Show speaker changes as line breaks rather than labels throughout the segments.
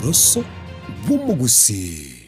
Oboroso bw'omogusii.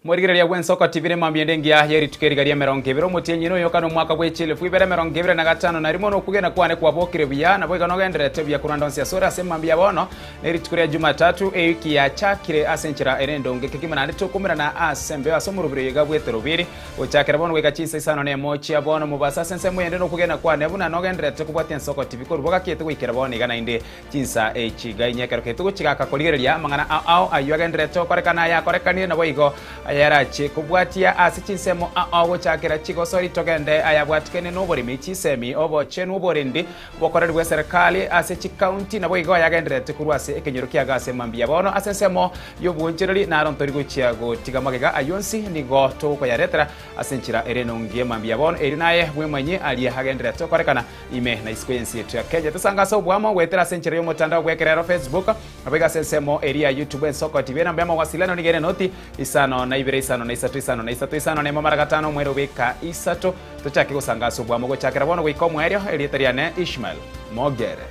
Morigereria bw'ensoko tibire mambia ende engiya ye rituko eriga ri'emerongo ebere omotienyi noyoka nomwaka bwe chielfu ibere emerongo ebere na gatano na rimo nokwegena kwane kwabokire buya naboigo nogendererete buya korwa ande onsi asore ase mambia bono ne rituko ria Jumatatu ewiki yachakire ase enchera ere endonge kegima naende tokomerana ase embeo ase omorobiri oyo iga bw'eterobiri gochakera bono goika chinsa isano nemo chia bono mobaso ase ensemo eyende nokwegena kwane buna nogendererete kobwatia ensoko tibi korwa bogakete goikera bono iga naende Chinsa echi gainya ekero ketu gochigaka korigereria amang'ana ao ao ayio agendererete gokorekana ayakorekanire naboigo ayarachie kobwatia ase chinsemo ao ao gochakera chigosori togende ayabwatikene noboremi chisemi obochenu oborendi obokoreri bw'eserekari ase chikaunti naboigo ayagendererete korwa ase ekenyoro kiago ase mambia bono ase ensemo y'obwonchoreri naro ntori gochia gotiga magega ayio onsi nigo tokoyaretera ase enchera ere enongi mambia bono erio naye bwemanyie aria agendererete gokorekana Ime na isiko y'ense yetu ya Kenya. Tosange ase oboamo goetera ase enchera y'omotandao bw'ekerero Facebook, naboigo ase ensemo eria ya YouTube Ensoko TV. Enamba y'amawasiliano nigo ere noti, isano na ibere isano na isato isano na isato isano na emo mara gatano omwero beka isato. Tochake gosanga ase oboamo gochakera bono goika omoerio. Erieta riane Ishmael Mogere.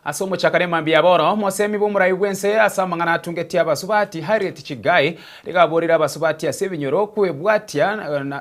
Ase omochakano emambia ya bono, omosemi bw'omorai bw'ense ase amang'ana atungetie abasubati, Harriet Chigai, nigo aborire abasubati ase ebinyoro kwebwatia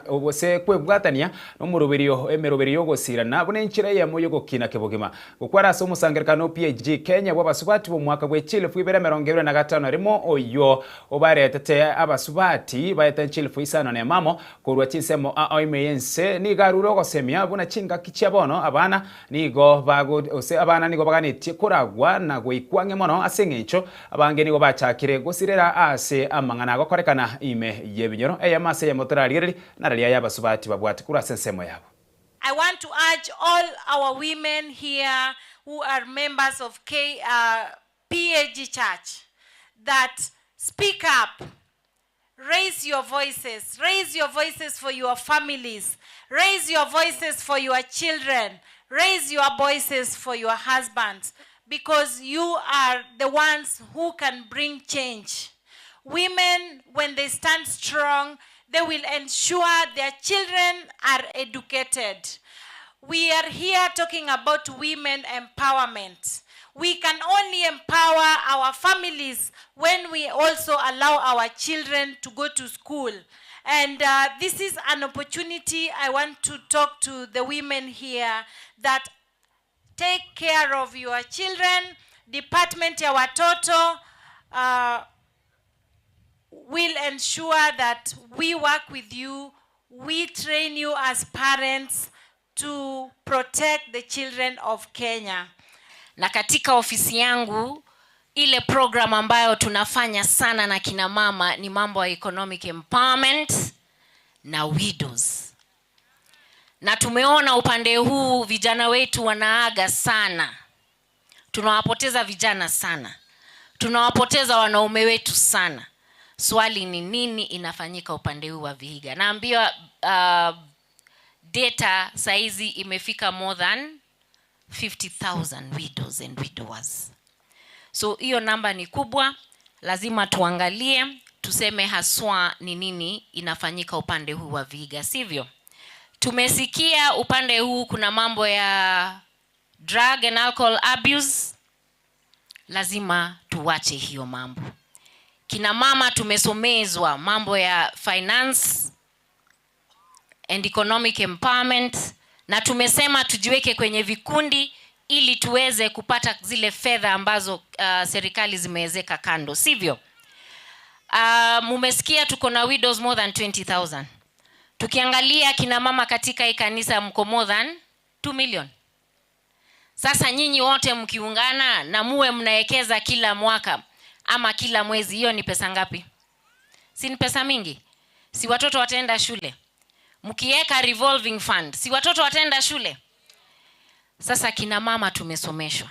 gose kwebwatania Nomoroberio, emeroberio y'ogosirana buna enchera eyemo y'ogokina kebogima. Gokwara ase omosangererekano o PAG Kenya bw'abasubati b'omwaka bwe chilifu ibere emerongo ebere na gatano na rimo oyio obaretete abasubati baete chilifu isano na emamo korwa chinsemo ao ime y'ense nigo arure ogosemia buna chingaki chia bono abana nigo bago gose abana nigo baganetie koragwa na goikwa ang'e mono ase eng'encho abange nigo bachakire gosirera ase amang'ana agokorekana ime y'ebinyoro eyemo ase eyemo torarigererie Nararia ay'abasubati babwate korwa ase ensemo yabo.
I want to urge all our women here who are members of K, uh, PAG Church that speak up, raise your voices, raise your voices for your families, raise your voices for your children, raise your voices for your husbands, because you are the ones who can bring change. Women, when they stand strong, they will ensure their children are educated. We are here talking about women empowerment. We can only empower our families when we also allow our children to go to school. And uh, this is an opportunity I want to talk to the women here that take care of your children. Department ya watoto uh, will ensure that we work with you, we train you as parents to protect the children of Kenya.
Na katika ofisi yangu ile program ambayo tunafanya sana na kina mama ni mambo ya economic empowerment na widows na tumeona upande huu vijana wetu wanaaga sana, tunawapoteza vijana sana, tunawapoteza wanaume wetu sana. Swali ni nini inafanyika upande huu wa Vihiga? Naambiwa uh, data saizi imefika more than 50,000 widows and widowers. So hiyo namba ni kubwa, lazima tuangalie tuseme haswa ni nini inafanyika upande huu wa Vihiga, sivyo? Tumesikia upande huu kuna mambo ya drug and alcohol abuse, lazima tuwache hiyo mambo. Kina mama tumesomezwa mambo ya finance and economic empowerment, na tumesema tujiweke kwenye vikundi ili tuweze kupata zile fedha ambazo uh, serikali zimewezeka kando, sivyo? Uh, mumesikia tuko na widows more than 20000 Tukiangalia kina mama katika hii kanisa mko more than 2 million. Sasa nyinyi wote mkiungana na muwe mnaekeza kila mwaka ama kila mwezi, hiyo ni pesa ngapi? Si ni pesa mingi? Si watoto wataenda shule? Mkiweka revolving fund, si watoto wataenda shule? Sasa kina mama tumesomeshwa,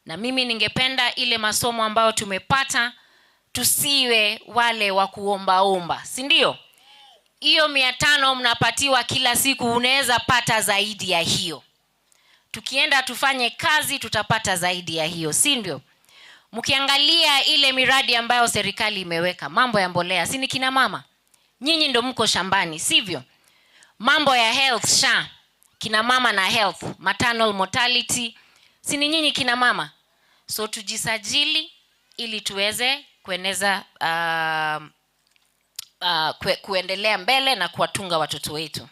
na mimi ningependa ile masomo ambayo tumepata tusiwe wale wa kuombaomba, si ndio? Hiyo 500 mnapatiwa kila siku, unaweza pata zaidi ya hiyo. Tukienda tufanye kazi tutapata zaidi ya hiyo, si ndio? Mkiangalia ile miradi ambayo serikali imeweka, mambo ya mbolea, si ni kina mama? Nyinyi ndo mko shambani, sivyo? Mambo ya health SHA, kina mama na health, maternal mortality, si ni nyinyi kina mama? So tujisajili ili tuweze kueneza kuendelea mbele na kuwatunga watoto wetu.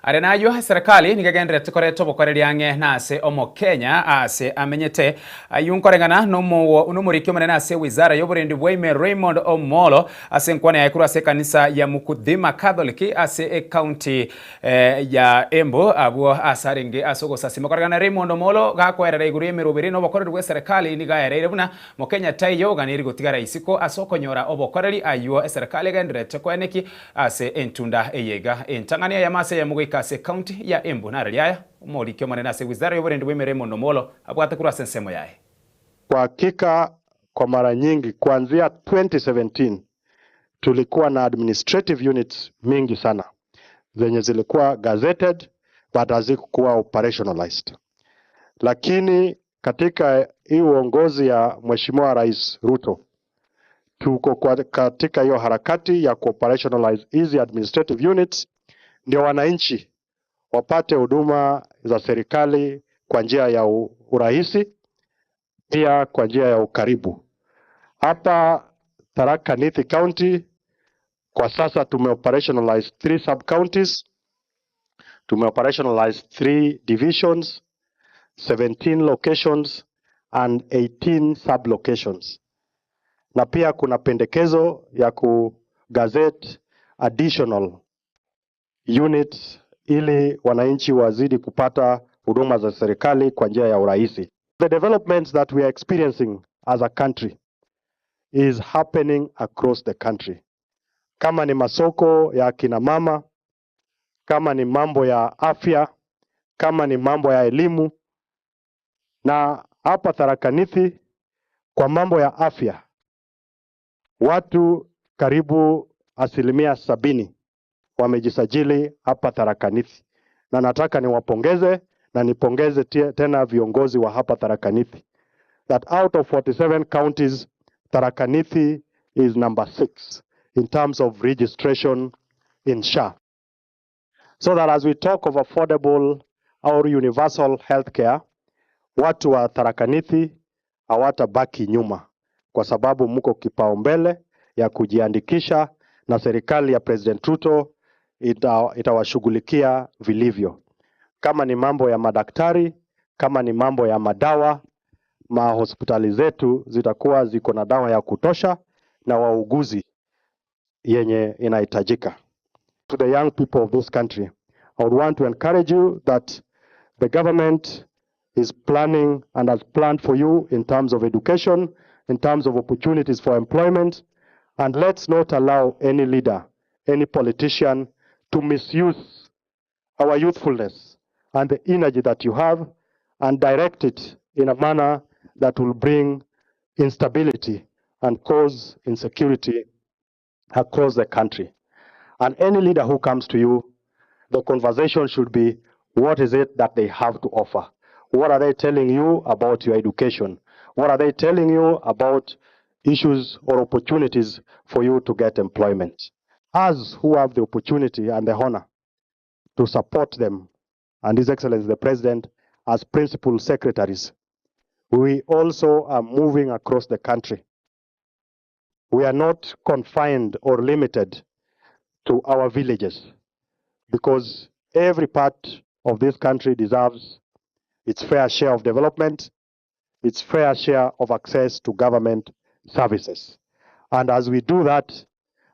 Are nayo serikali nigegenderete koreta obokoreri ang'e na ase omokenya ase amenyete aywo nkoreng'ana nomoriki omonene ase wizara ya oborendi bwa ime Raymond Omolo ase enkwana yaye korwa ase ekanisa ya Mukuthima Catholic ase ecounty eh, ya Embu abwo ase arenge ase ogosasima koreng'ana Raymond Omolo gakoerera igoro ya emeroberi na obokoreri bwa eserekari niga aereire buna mokenya taiyo oganeri gotigara isiko ase okonyora obokoreri aywo eserekari egenderete koeneki ase entunda eye iga entang'ani eyemo ase eyemo goika ase ecounty ya Embu nare riaya omoriki omonene ase wizara y'oborendi bwa ime Raymond Omolo abwate korwa ase ensemo yaye.
Kwa hakika kwa mara nyingi kuanzia 2017 tulikuwa na administrative units mingi sana zenye zilikuwa gazetted but hazikuwa operationalized, lakini katika hii uongozi ya Mheshimiwa Rais Ruto tuko kwa katika hiyo harakati ya kuoperationalize hizi administrative units ndio wananchi wapate huduma za serikali kwa njia ya urahisi, pia kwa njia ya ukaribu. Hapa Tharaka Nithi County kwa sasa tumeoperationalize 3 sub counties, tumeoperationalize 3 divisions, 17 locations and 18 sub locations, na pia kuna pendekezo ya ku gazette additional units ili wananchi wazidi kupata huduma za serikali kwa njia ya urahisi. The developments that we are experiencing as a country is happening across the country. Kama ni masoko ya kina mama, kama ni mambo ya afya, kama ni mambo ya elimu. Na hapa Tharaka Nithi kwa mambo ya afya, watu karibu 70% wamejisajili hapa Tharaka Nithi, na nataka niwapongeze na nipongeze tena viongozi wa hapa Tharaka Nithi that out of 47 counties Tharaka Nithi is number 6 in terms of registration in SHA. So that as we talk of affordable or universal healthcare, watu wa Tharaka Nithi hawatabaki nyuma kwa sababu mko kipaumbele ya kujiandikisha na serikali ya President Ruto itawashughulikia vilivyo. Kama ni mambo ya madaktari, kama ni mambo ya madawa, mahospitali zetu zitakuwa ziko na dawa ya kutosha na wauguzi yenye inahitajika. To the young people of this country, I would want to encourage you that the government is planning and has planned for you in terms of education, in terms of opportunities for employment, and let's not allow any leader, any politician to misuse our youthfulness and the energy that you have and direct it in a manner that will bring instability and cause insecurity across the country. And any leader who comes to you, the conversation should be, what is it that they have to offer? What are they telling you about your education? What are they telling you about issues or opportunities for you to get employment? Us who have the opportunity and the honor to support them, and His Excellency the President, as principal secretaries, we also are moving across the country. We are not confined or limited to our villages, because every part of this country deserves its fair share of development, its fair share of access to government services. And as we do that,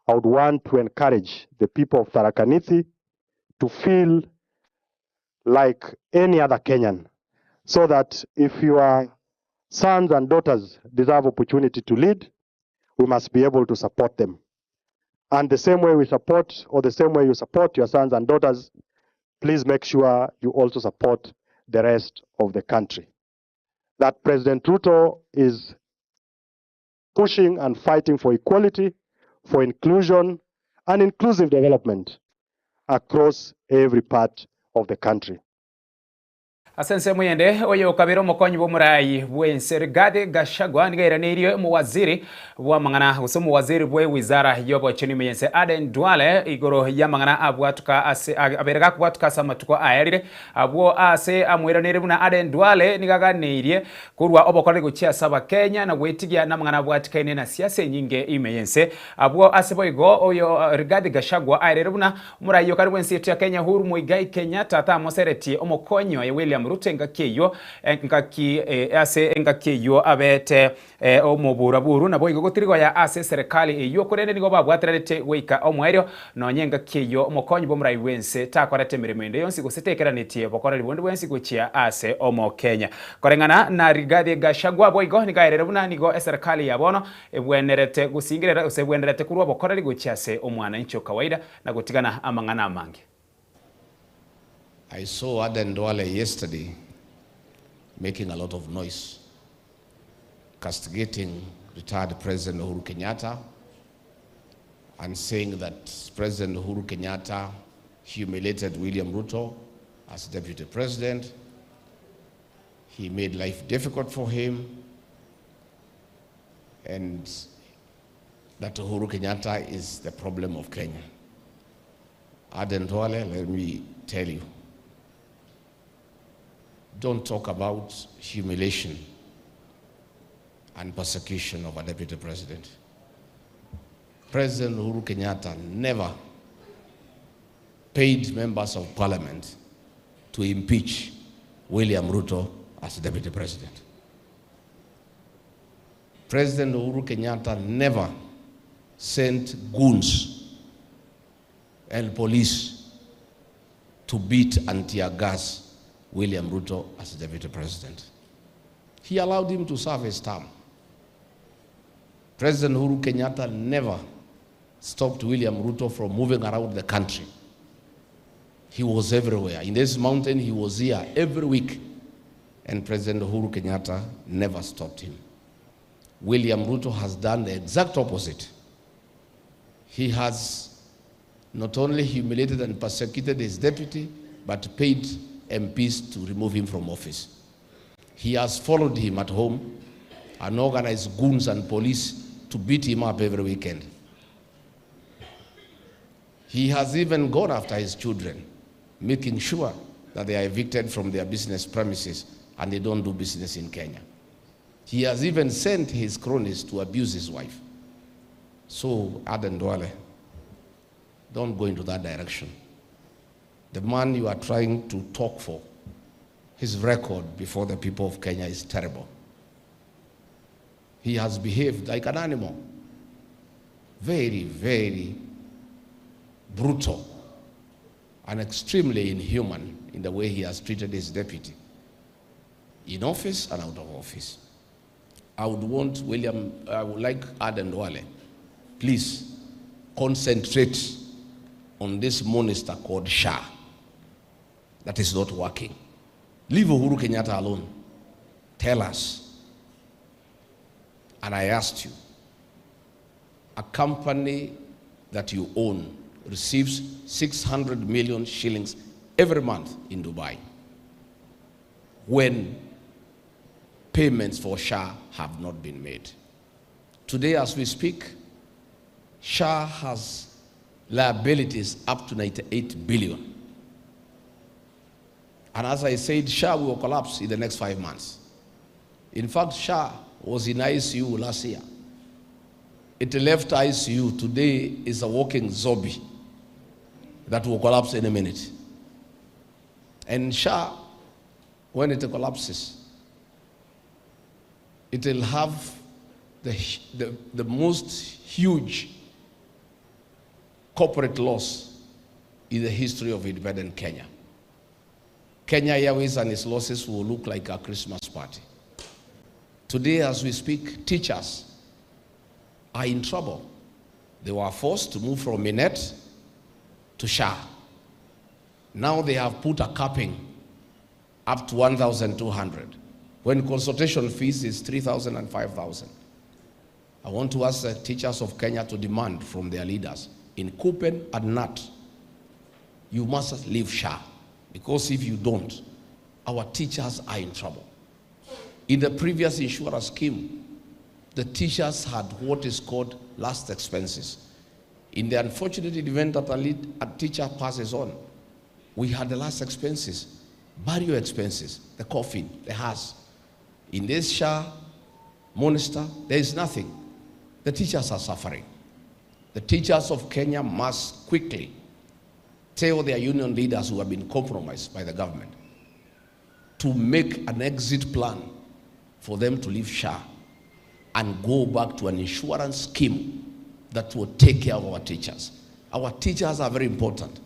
I would want to encourage the people of Tharaka Nithi to feel like any other Kenyan, so that if your sons and daughters deserve opportunity to lead, we must be able to support them. And the same way we support, or the same way you support your sons and daughters, Please make sure you also support the rest of the country. That President Ruto is pushing and fighting for equality, for inclusion, and inclusive development across every part of the country.
Ase ensemo eyende, oyokabere omokonyi bw'omoraai bw'ense Rigathi Gachagua nigo airaneirie omowaziri bw'amang'ana gose omowaziri bwe wizara y'obochenu ime y'ense Aden Duale igoro y'amang'ana abwatuka ase abere gakobwatuka ase amatuko aerire. Abwo ase amoiraneire buna Aden Duale nigo aganeirie korwa obokoreri gochia ase Abakenya na gwetigia namang'ana abwatikaine na siasa enyinge ime y'ense. Abwo ase boigo oyo Rigathi Gachagua aereire buna Omoraia okare bw'ense yaito ya Kenya Uhuru Muigai Kenyatta tamoseretie omokonyi oye William Ruto engaki eyio engaki ase engaki eyio abete omoburaburu naboigo gotirigoya ase eserekari eyio korende nigo babwateranete goika omoerio nonya engaki eyio omokonyi bw'omorai bw'ense takorete emeremo ende yonsi gose tekeranetie bokoreri bonde bwensi gochia ase omokenya. Koreng'ana na Rigathi Gachagua boigo nigo aerire buna nigo eserekari ya bono ebwenerete gosingerera gose ebwenerete korwa obokoreri gochia ase omwananchi o kawaida na gotigana amang'ana amange.
I saw Aden Duale yesterday making a lot of noise, castigating retired President Uhuru Kenyatta and saying that President Uhuru Kenyatta humiliated William Ruto as deputy president. He made life difficult for him and that Uhuru Kenyatta is the problem of Kenya. Aden Duale, let me tell you, don't talk about humiliation and persecution of a deputy president. President Uhuru Kenyatta never paid members of parliament to impeach William Ruto as deputy president. President Uhuru Kenyatta never sent goons and police to beat and tear gas William Ruto as deputy president. He allowed him to serve his term. President Uhuru Kenyatta never stopped William Ruto from moving around the country. He was everywhere. In this mountain, he was here every week. And President Uhuru Kenyatta never stopped him. William Ruto has done the exact opposite. He has not only humiliated and persecuted his deputy, but paid MPs to remove him from office. He has followed him at home and organized goons and police to beat him up every weekend. He has even gone after his children, making sure that they are evicted from their business premises and they don't do business in Kenya. He has even sent his cronies to abuse his wife. So, Aden Duale, don't go into that direction. The man you are trying to talk for, his record before the people of Kenya is terrible. He has behaved like an animal. Very, very brutal and extremely inhuman in the way he has treated his deputy in office and out of office. I would want William, I would like Aden Duale, please concentrate on this monster called SHA that is not working. Leave Uhuru Kenyatta alone. Tell us. And I asked you, a company that you own receives 600 million shillings every month in Dubai when payments for SHA have not been made. Today, as we speak, SHA has liabilities up to 98 billion. And as I said, SHA will collapse in the next 5 months. In fact, SHA was in ICU last year. It left ICU. Today is a walking zombie that will collapse any minute. And SHA, when it collapses, it will have the most huge corporate loss in the history of independent Kenya. Kenya Airways and its losses will look like a Christmas party. Today, as we speak, teachers are in trouble. They were forced to move from Minet to SHA. Now they have put a capping up to 1,200 when consultation fees is 3,000 and 5,000. I want to ask the teachers of Kenya to demand from their leaders in Kuppet and KNUT, you must leave SHA, because if you don't, our teachers are in trouble. In the previous insurance scheme, the teachers had what is called last expenses. In the unfortunate event that a teacher passes on, we had the last expenses, burial expenses, the coffin, the hearse. In this SHA monster, there is nothing. The teachers are suffering. The teachers of Kenya must quickly tell their union leaders who have been compromised by the government to make an exit plan for them to leave SHA and go back to an insurance scheme that will take care of our teachers. Our teachers are very important.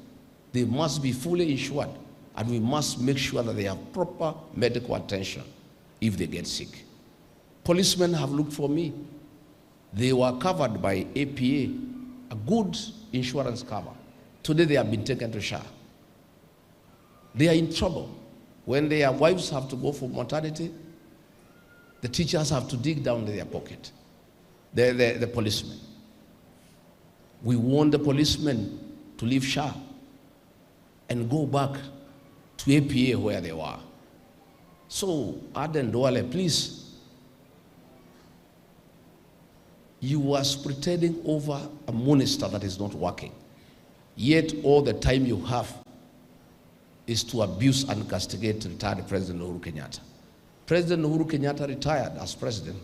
They must be fully insured, and we must make sure that they have proper medical attention if they get sick. Policemen have looked for me. They were covered by APA, a good insurance cover. Today they have been taken to SHA. They are in trouble. When their wives have to go for maternity, the teachers have to dig down their pocket, the policemen. We want the policemen to leave SHA and go back to APA where they were. So, Aden Duale, please, you was pretending over a minister that is not working. Yet all the time you have is to abuse and castigate retired President Uhuru Kenyatta. President Uhuru Kenyatta retired as president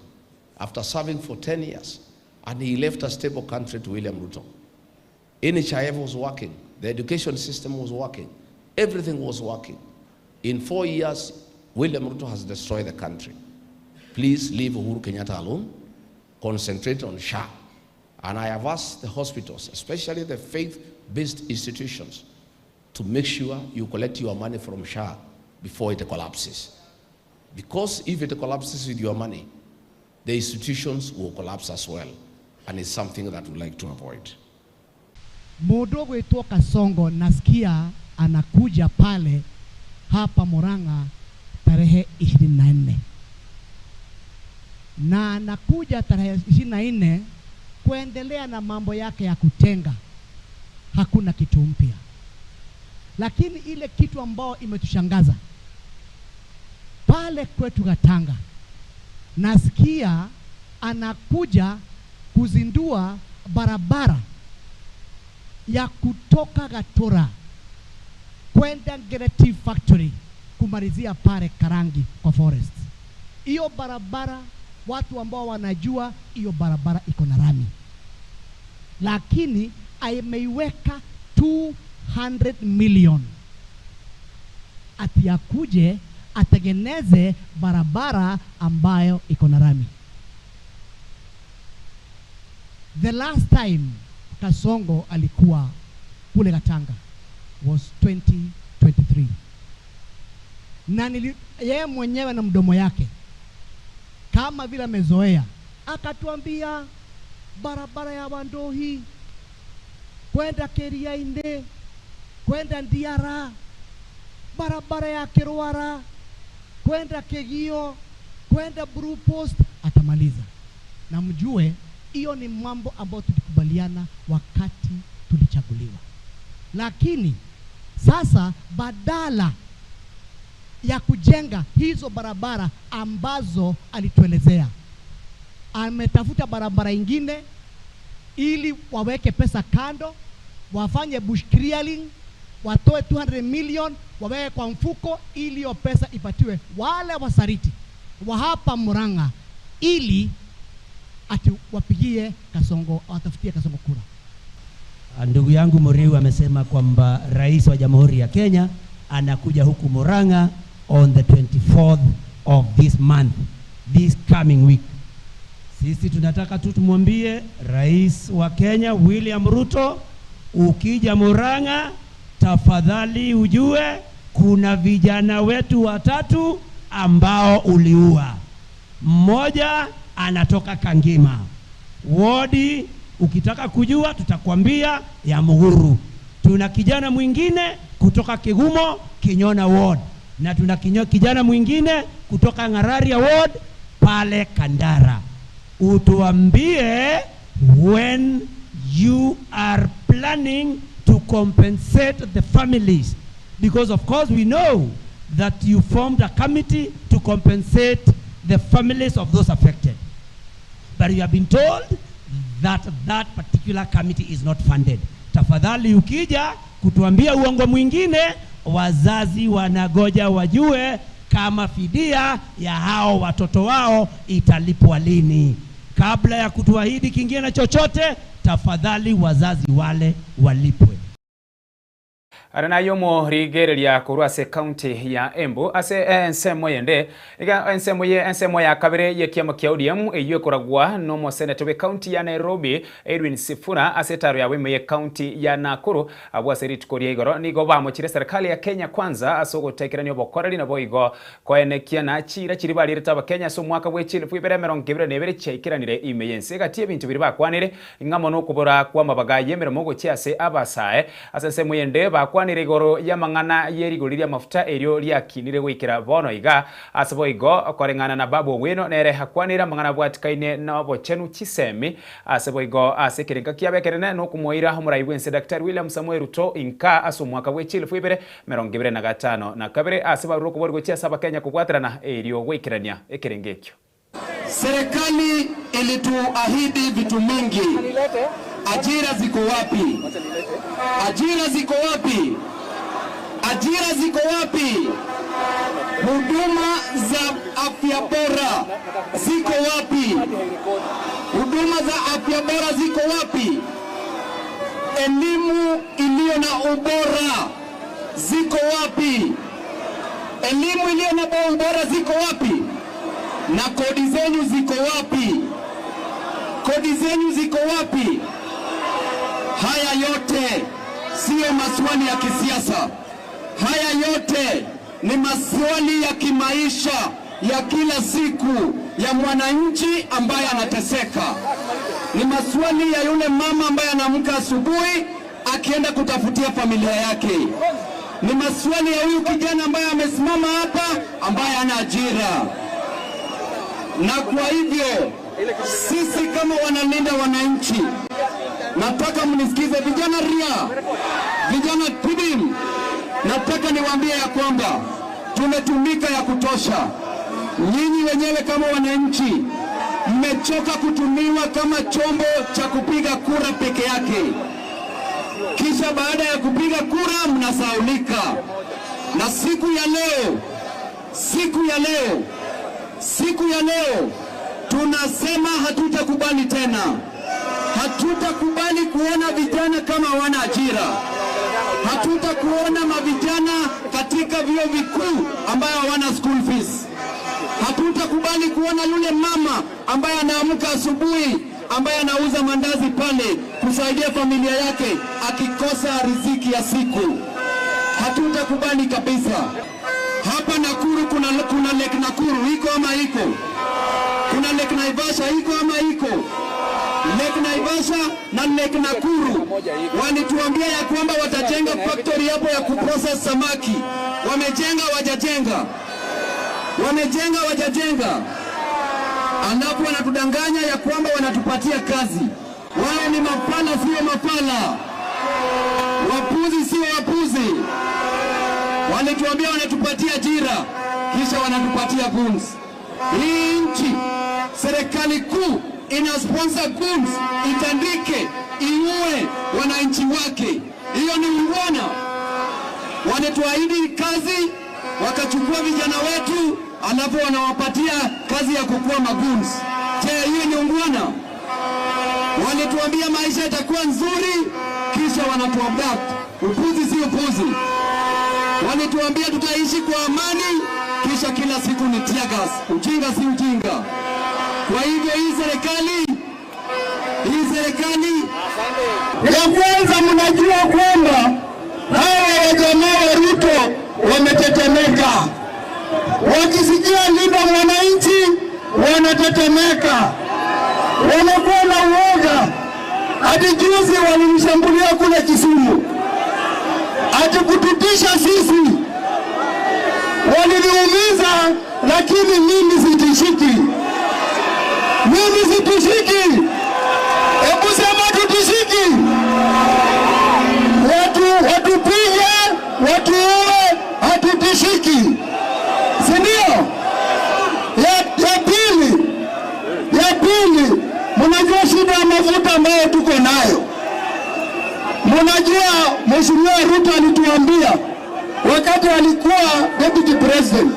after serving for 10 years, and he left a stable country to William Ruto. NHIF was working, the education system was working, everything was working. In 4 years, William Ruto has destroyed the country. Please leave Uhuru Kenyatta alone, concentrate on SHA. And I have asked the hospitals, especially the faith-based institutions, to make sure you collect your money from SHA before it collapses. Because if it collapses with your money, the institutions will collapse as well. And it's something that we like to avoid.
Mundu gwitwo Kasongo nasikia anakuja pale hapa Murang'a tarehe 24. Na anakuja tarehe 24 kuendelea na mambo yake ya kutenga. Hakuna kitu mpya. Lakini ile kitu ambao imetushangaza pale kwetu Gatanga, nasikia anakuja kuzindua barabara ya kutoka Gatura kwenda Ngere Factory kumalizia pale Karangi kwa forest. Hiyo barabara, watu ambao wanajua hiyo barabara iko na rami, lakini ameiweka 200 million ati akuje atengeneze barabara ambayo iko na rami. The last time Kasongo alikuwa kule Gatanga was 2023. Na yeye mwenyewe na mdomo yake kama vile amezoea akatuambia barabara ya Wandohi kwenda Keriainde, kwenda Ndiara, barabara ya Kirwara kwenda Kegio, kwenda Blue Post atamaliza. Na mjue hiyo ni mambo ambayo tulikubaliana wakati tulichaguliwa. Lakini sasa badala ya kujenga hizo barabara ambazo alituelezea, ametafuta barabara ingine ili waweke pesa kando, wafanye bush clearing, watoe 200 million waweke kwa mfuko ili hiyo pesa ipatiwe wale wasariti wa hapa Murang'a ili ati wapigie Kasongo, watafutie Kasongo kura.
Ndugu yangu Muriu amesema kwamba Rais wa Jamhuri ya Kenya anakuja huku Murang'a on the 24th of this month, this coming week. Sisi tunataka tu tumwambie Rais wa Kenya William Ruto, ukija Murang'a tafadhali ujue kuna vijana wetu watatu ambao uliua. Mmoja anatoka Kangima wodi, ukitaka kujua tutakwambia ya Muguru. Tuna kijana mwingine kutoka Kigumo Kinyona Ward, na tuna kijana mwingine kutoka Ng'araria Ward pale Kandara. Utuambie when you are planning to compensate the families, because of course we know that you formed a committee to compensate the families of those affected. But you have been told that that particular committee is not funded. Tafadhali ukija kutuambia uongo mwingine, wazazi wanagoja wajue kama fidia ya hao watoto wao italipwa lini. Kabla ya kutuahidi kingine chochote, tafadhali wazazi wale walipwe.
Are nayo morigereria korwa ase county ya Embu ase ensemo yende iga ensemo ye ensemo ya kabere ye kiama kia ODM eyo ekoragwa no moseneta we county ya Nairobi Edwin Sifuna ase taro ya wime ye county ya Nakuru abwo ase rituko ria igoro nigo bamochire serikali ya Kenya Kwanza ase ogotekerania obokoreri nabo igo koenekia na chira chiri barire abakenya ase omwaka bwa 2022 chiaikiranire ime yense gati ebinto biri bakwanire ng'amo nokobora kwa mabaga yemeremo gochia ase abasae ase ensemo yende bakwanire igoro y'amang'ana y'erigori ria mafuta erio riakinire goikera bono iga ase boigo koreng'ana na Babu Owino nere akwanire amang'ana abwatikaine na obochenu chisemi ase boigo ase ekerenka kiabekerene nokomoira omorai bwense Daktari William Samoei Ruto inka ase omwaka bwa 2025 ase barure okobori gochia ase abakenya kobwaterana erio goikerania ekerenga ekio.
Serikali ilituahidi vitu mingi. Ajira ziko wapi? Ajira ziko wapi? Ajira ziko wapi? Huduma za afya bora ziko wapi? Huduma za afya bora ziko wapi? Elimu iliyo na ubora ziko wapi? Elimu iliyo na ubora ziko wapi? Na kodi zenyu ziko wapi? Kodi zenyu ziko wapi? Haya yote siyo maswali ya kisiasa. Haya yote ni maswali ya kimaisha ya kila siku ya mwananchi ambaye anateseka. Ni maswali ya yule mama ambaye anaamka asubuhi akienda kutafutia familia yake. Ni maswali ya huyu kijana ambaye amesimama hapa ambaye hana ajira. Na kwa hivyo sisi kama wanalinda wananchi, nataka mnisikize vijana ria, vijana TBIM, nataka niwaambie ya kwamba tumetumika ya kutosha. Nyinyi wenyewe kama wananchi mmechoka kutumiwa kama chombo cha kupiga kura peke yake, kisha baada ya kupiga kura mnasaulika. Na siku ya leo, siku ya leo, siku ya leo tunasema hatutakubali tena. Hatutakubali kuona vijana kama hawana ajira. Hatutakuona mavijana katika vyuo vikuu ambayo hawana school fees. Hatutakubali kuona yule mama ambaye anaamka asubuhi ambaye anauza mandazi pale kusaidia familia yake akikosa riziki ya siku. Hatutakubali kabisa. Hapa Nakuru kuna Lake Nakuru iko ama iko? Kuna Lake Naivasha iko ama iko? Lake Naivasha na Lake Nakuru walituambia ya kwamba watajenga factory hapo ya kuprocess samaki. Wamejenga wajajenga? Wamejenga wajajenga? Alafu wanatudanganya ya kwamba wanatupatia kazi. Wao ni mafala, sio mafala. Wapuzi sio wapuzi. Walituambia wanatupatia ajira, kisha wanatupatia goons. Hii nchi serikali kuu ina sponsor goons, itandike, iue wananchi wake. Hiyo ni ungwana. Walituahidi kazi, wakachukua vijana wetu, alafu wanawapatia kazi ya kukua magoons. Je, hiyo ni ungwana? Walituambia maisha itakuwa nzuri, kisha wanatuabduct. Upuzi si upuzi. Walituambia tutaishi kwa amani, kisha kila siku ni tear gas. Ujinga si ujinga. Kwa hivyo hii serikali
ya kwanza, mnajua kwamba hawa wajamaa wa Ruto wametetemeka. Wakisikia linda mwananchi wanatetemeka, wanakuwa na uoga. Hadi juzi walimshambulia kule Kisumu. Ati kututisha sisi, waliniumiza, lakini mimi sitishiki, mimi sitishiki. Hebu sema tutishiki, watu watupige, watuue, hatutishiki, si ndio? Ya pili, ya pili, mnajua shida ya mafuta ambayo tuko nayo. Mnajua Mheshimiwa Ruto alituambia wakati alikuwa deputy president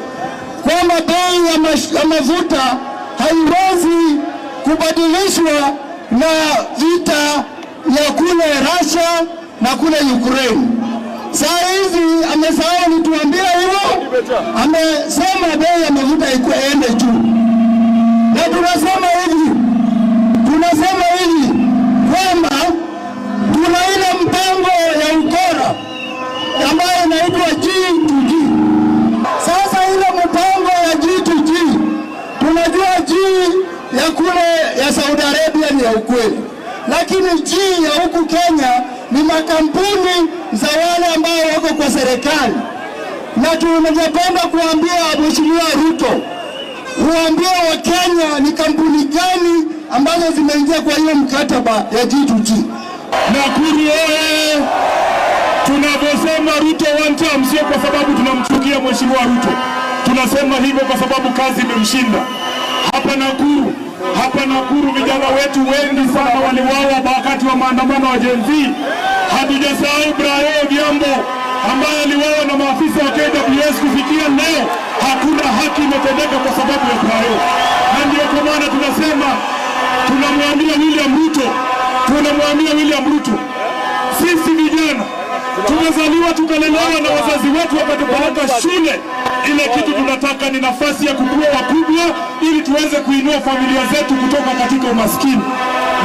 kwamba bei ya mafuta haiwezi kubadilishwa na vita ya kule Russia na kule Ukraine. Saa hizi amesahau alituambia hivyo, amesema bei ya mafuta ende juu, na tunasema hivi, tunasema hivi kwamba tuna ile mpango ya ukora ambayo inaitwa G2G. Sasa ile mpango ya G2G, tunajua G ya kule ya Saudi Arabia ni ya ukweli, lakini G ya huku Kenya ni makampuni za wale ambao wako kwa serikali, na tungependa kuambia Mheshimiwa Ruto, uambie Wakenya ni kampuni gani ambazo zimeingia kwa hiyo mkataba ya G2G.
Nakuru oye! Tunavyosema Ruto one term, sio kwa sababu tunamchukia Mheshimiwa Ruto, tunasema hivyo kwa sababu kazi imemshinda. Hapa Nakuru, hapa Nakuru vijana wetu wengi sana waliuawa wakati wa maandamano wa Gen Z. Hatujasahau Brayo Odhiambo ambaye aliuawa na maafisa wa KWS. Kufikia leo hakuna haki imetendeka kwa sababu ya Brayo, na ndio kwa maana tunasema, tunamwambia William Ruto, tunamwambia William Ruto, sisi vijana tumezaliwa tukalelewa na wazazi wetu wakatupeleka shule. Ile kitu tunataka ni nafasi ya kukua wakubwa, ili tuweze kuinua familia zetu kutoka katika umaskini,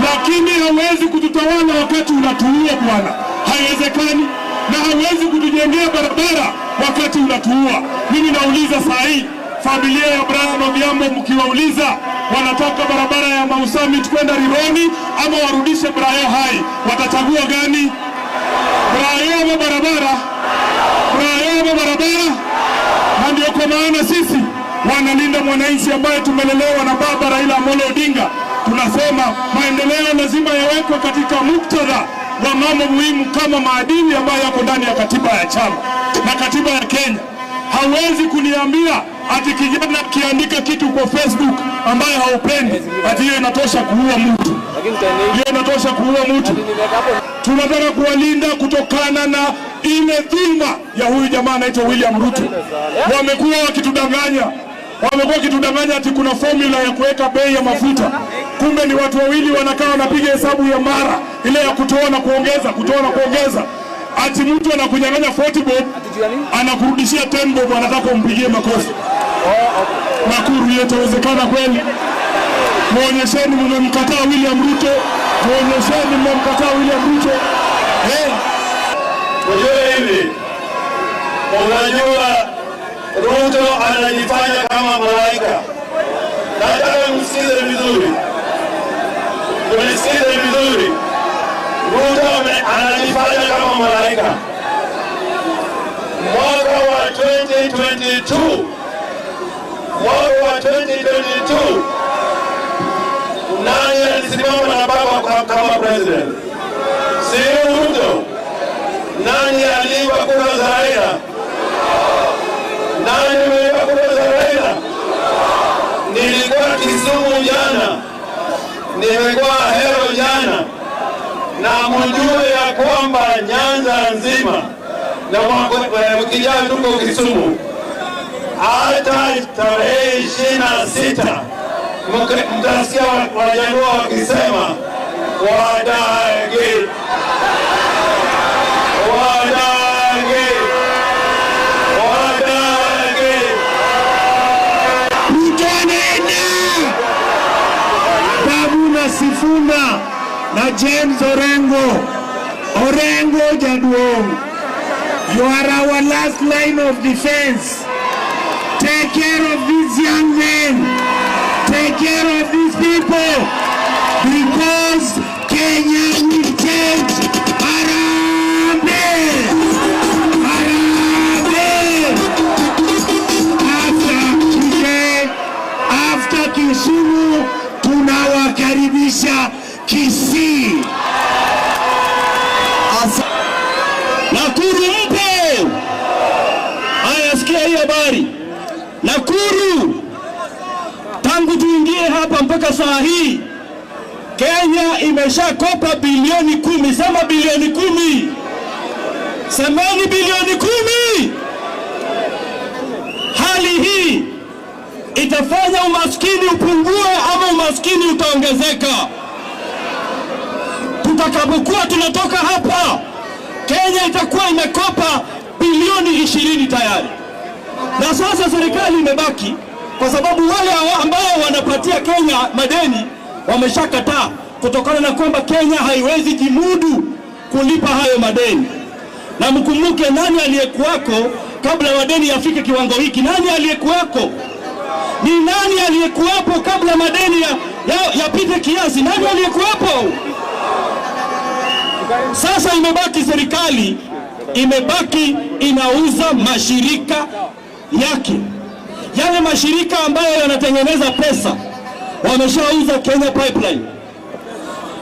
lakini hawezi kututawala wakati unatuua bwana, haiwezekani. Na hawezi kutujengea barabara wakati unatuua. Mimi nauliza saa hii familia ya Brian Odhiambo, mkiwauliza wanataka barabara ya Mau Summit kwenda Rironi ama warudishe Brayo hai, watachagua gani? Brayo ama barabara? Brayo ama barabara? Na ndio kwa maana sisi wanalinda mwananchi ambaye tumelelewa na baba Raila Amolo Odinga, tunasema maendeleo lazima yawekwe katika muktadha wa mambo muhimu kama maadili ambayo yako ndani ya katiba ya chama na katiba ya Kenya. Hawezi kuniambia ati kijana akiandika kitu kwa Facebook ambayo haupendi ati hiyo inatosha kuua mtu, hiyo inatosha kuua mtu. Tunataka kuwalinda kutokana na ile dhulma ya huyu jamaa anaitwa William Ruto. Wamekuwa wakitudanganya, wamekuwa wakitudanganya ati kuna formula ya kuweka bei ya mafuta, kumbe ni watu wawili wanakaa wanapiga hesabu ya mara ile ya kutoa na kuongeza, kutoa na kuongeza. Ati mtu anakunyang'anya 40 bob anakurudishia 10 bob, anataka umpigie makofi. Nakuru, hiyo itawezekana kweli? Muonyesheni mmemkataa William Ruto, muonyesheni mmemkataa William Ruto. Eh.
Ujue hivi, unajua Ruto anajifanya kama malaika. Nataka msikize vizuri, mnisikize vizuri. Ruto anajifanya kama malaika. Mwaka wa 2022, mwaka wa 2022, nani alisimama na baba kama president? Si Ruto? Nani aliiba kura za Raila? Nani ameiba kura za Raila? Nilikuwa Kisumu jana, nimekuwa Ahero jana, na mjue ya kwamba Nyanza nzima na wiki ijayo tuko Kisumu, hata tarehe 26 mtasikia Wajaluo wakisema wadagi, wadagi, wadagi.
Ruto anaenda. Babu na Sifuna na James Orengo. Orengo Jaduong, you are our last line of defense. Take care of these young men. Take care of these people. Because Kenya will change. Harambee!
gocha Kisii. Asa Nakuru mpo? Haya, sikia hii habari. Nakuru, tangu tuingie hapa mpaka saa hii Kenya imeshakopa bilioni 10. Sema bilioni 10. Semeni bilioni 10. Hali hii itafanya umaskini upungue ama umaskini utaongezeka? Tutakapokuwa tunatoka hapa, Kenya itakuwa imekopa bilioni 20 tayari, na sasa serikali imebaki, kwa sababu wale ambao wanapatia Kenya madeni wameshakataa, kutokana na kwamba Kenya haiwezi jimudu kulipa hayo madeni. Na mkumbuke nani aliyekuwako kabla madeni yafike kiwango hiki? Nani aliyekuwako? Ni nani aliyekuwepo kabla madeni yapite kiasi? Nani aliyekuwepo? Sasa imebaki serikali, imebaki inauza mashirika yake, yale mashirika ambayo yanatengeneza pesa. Wameshauza Kenya Pipeline,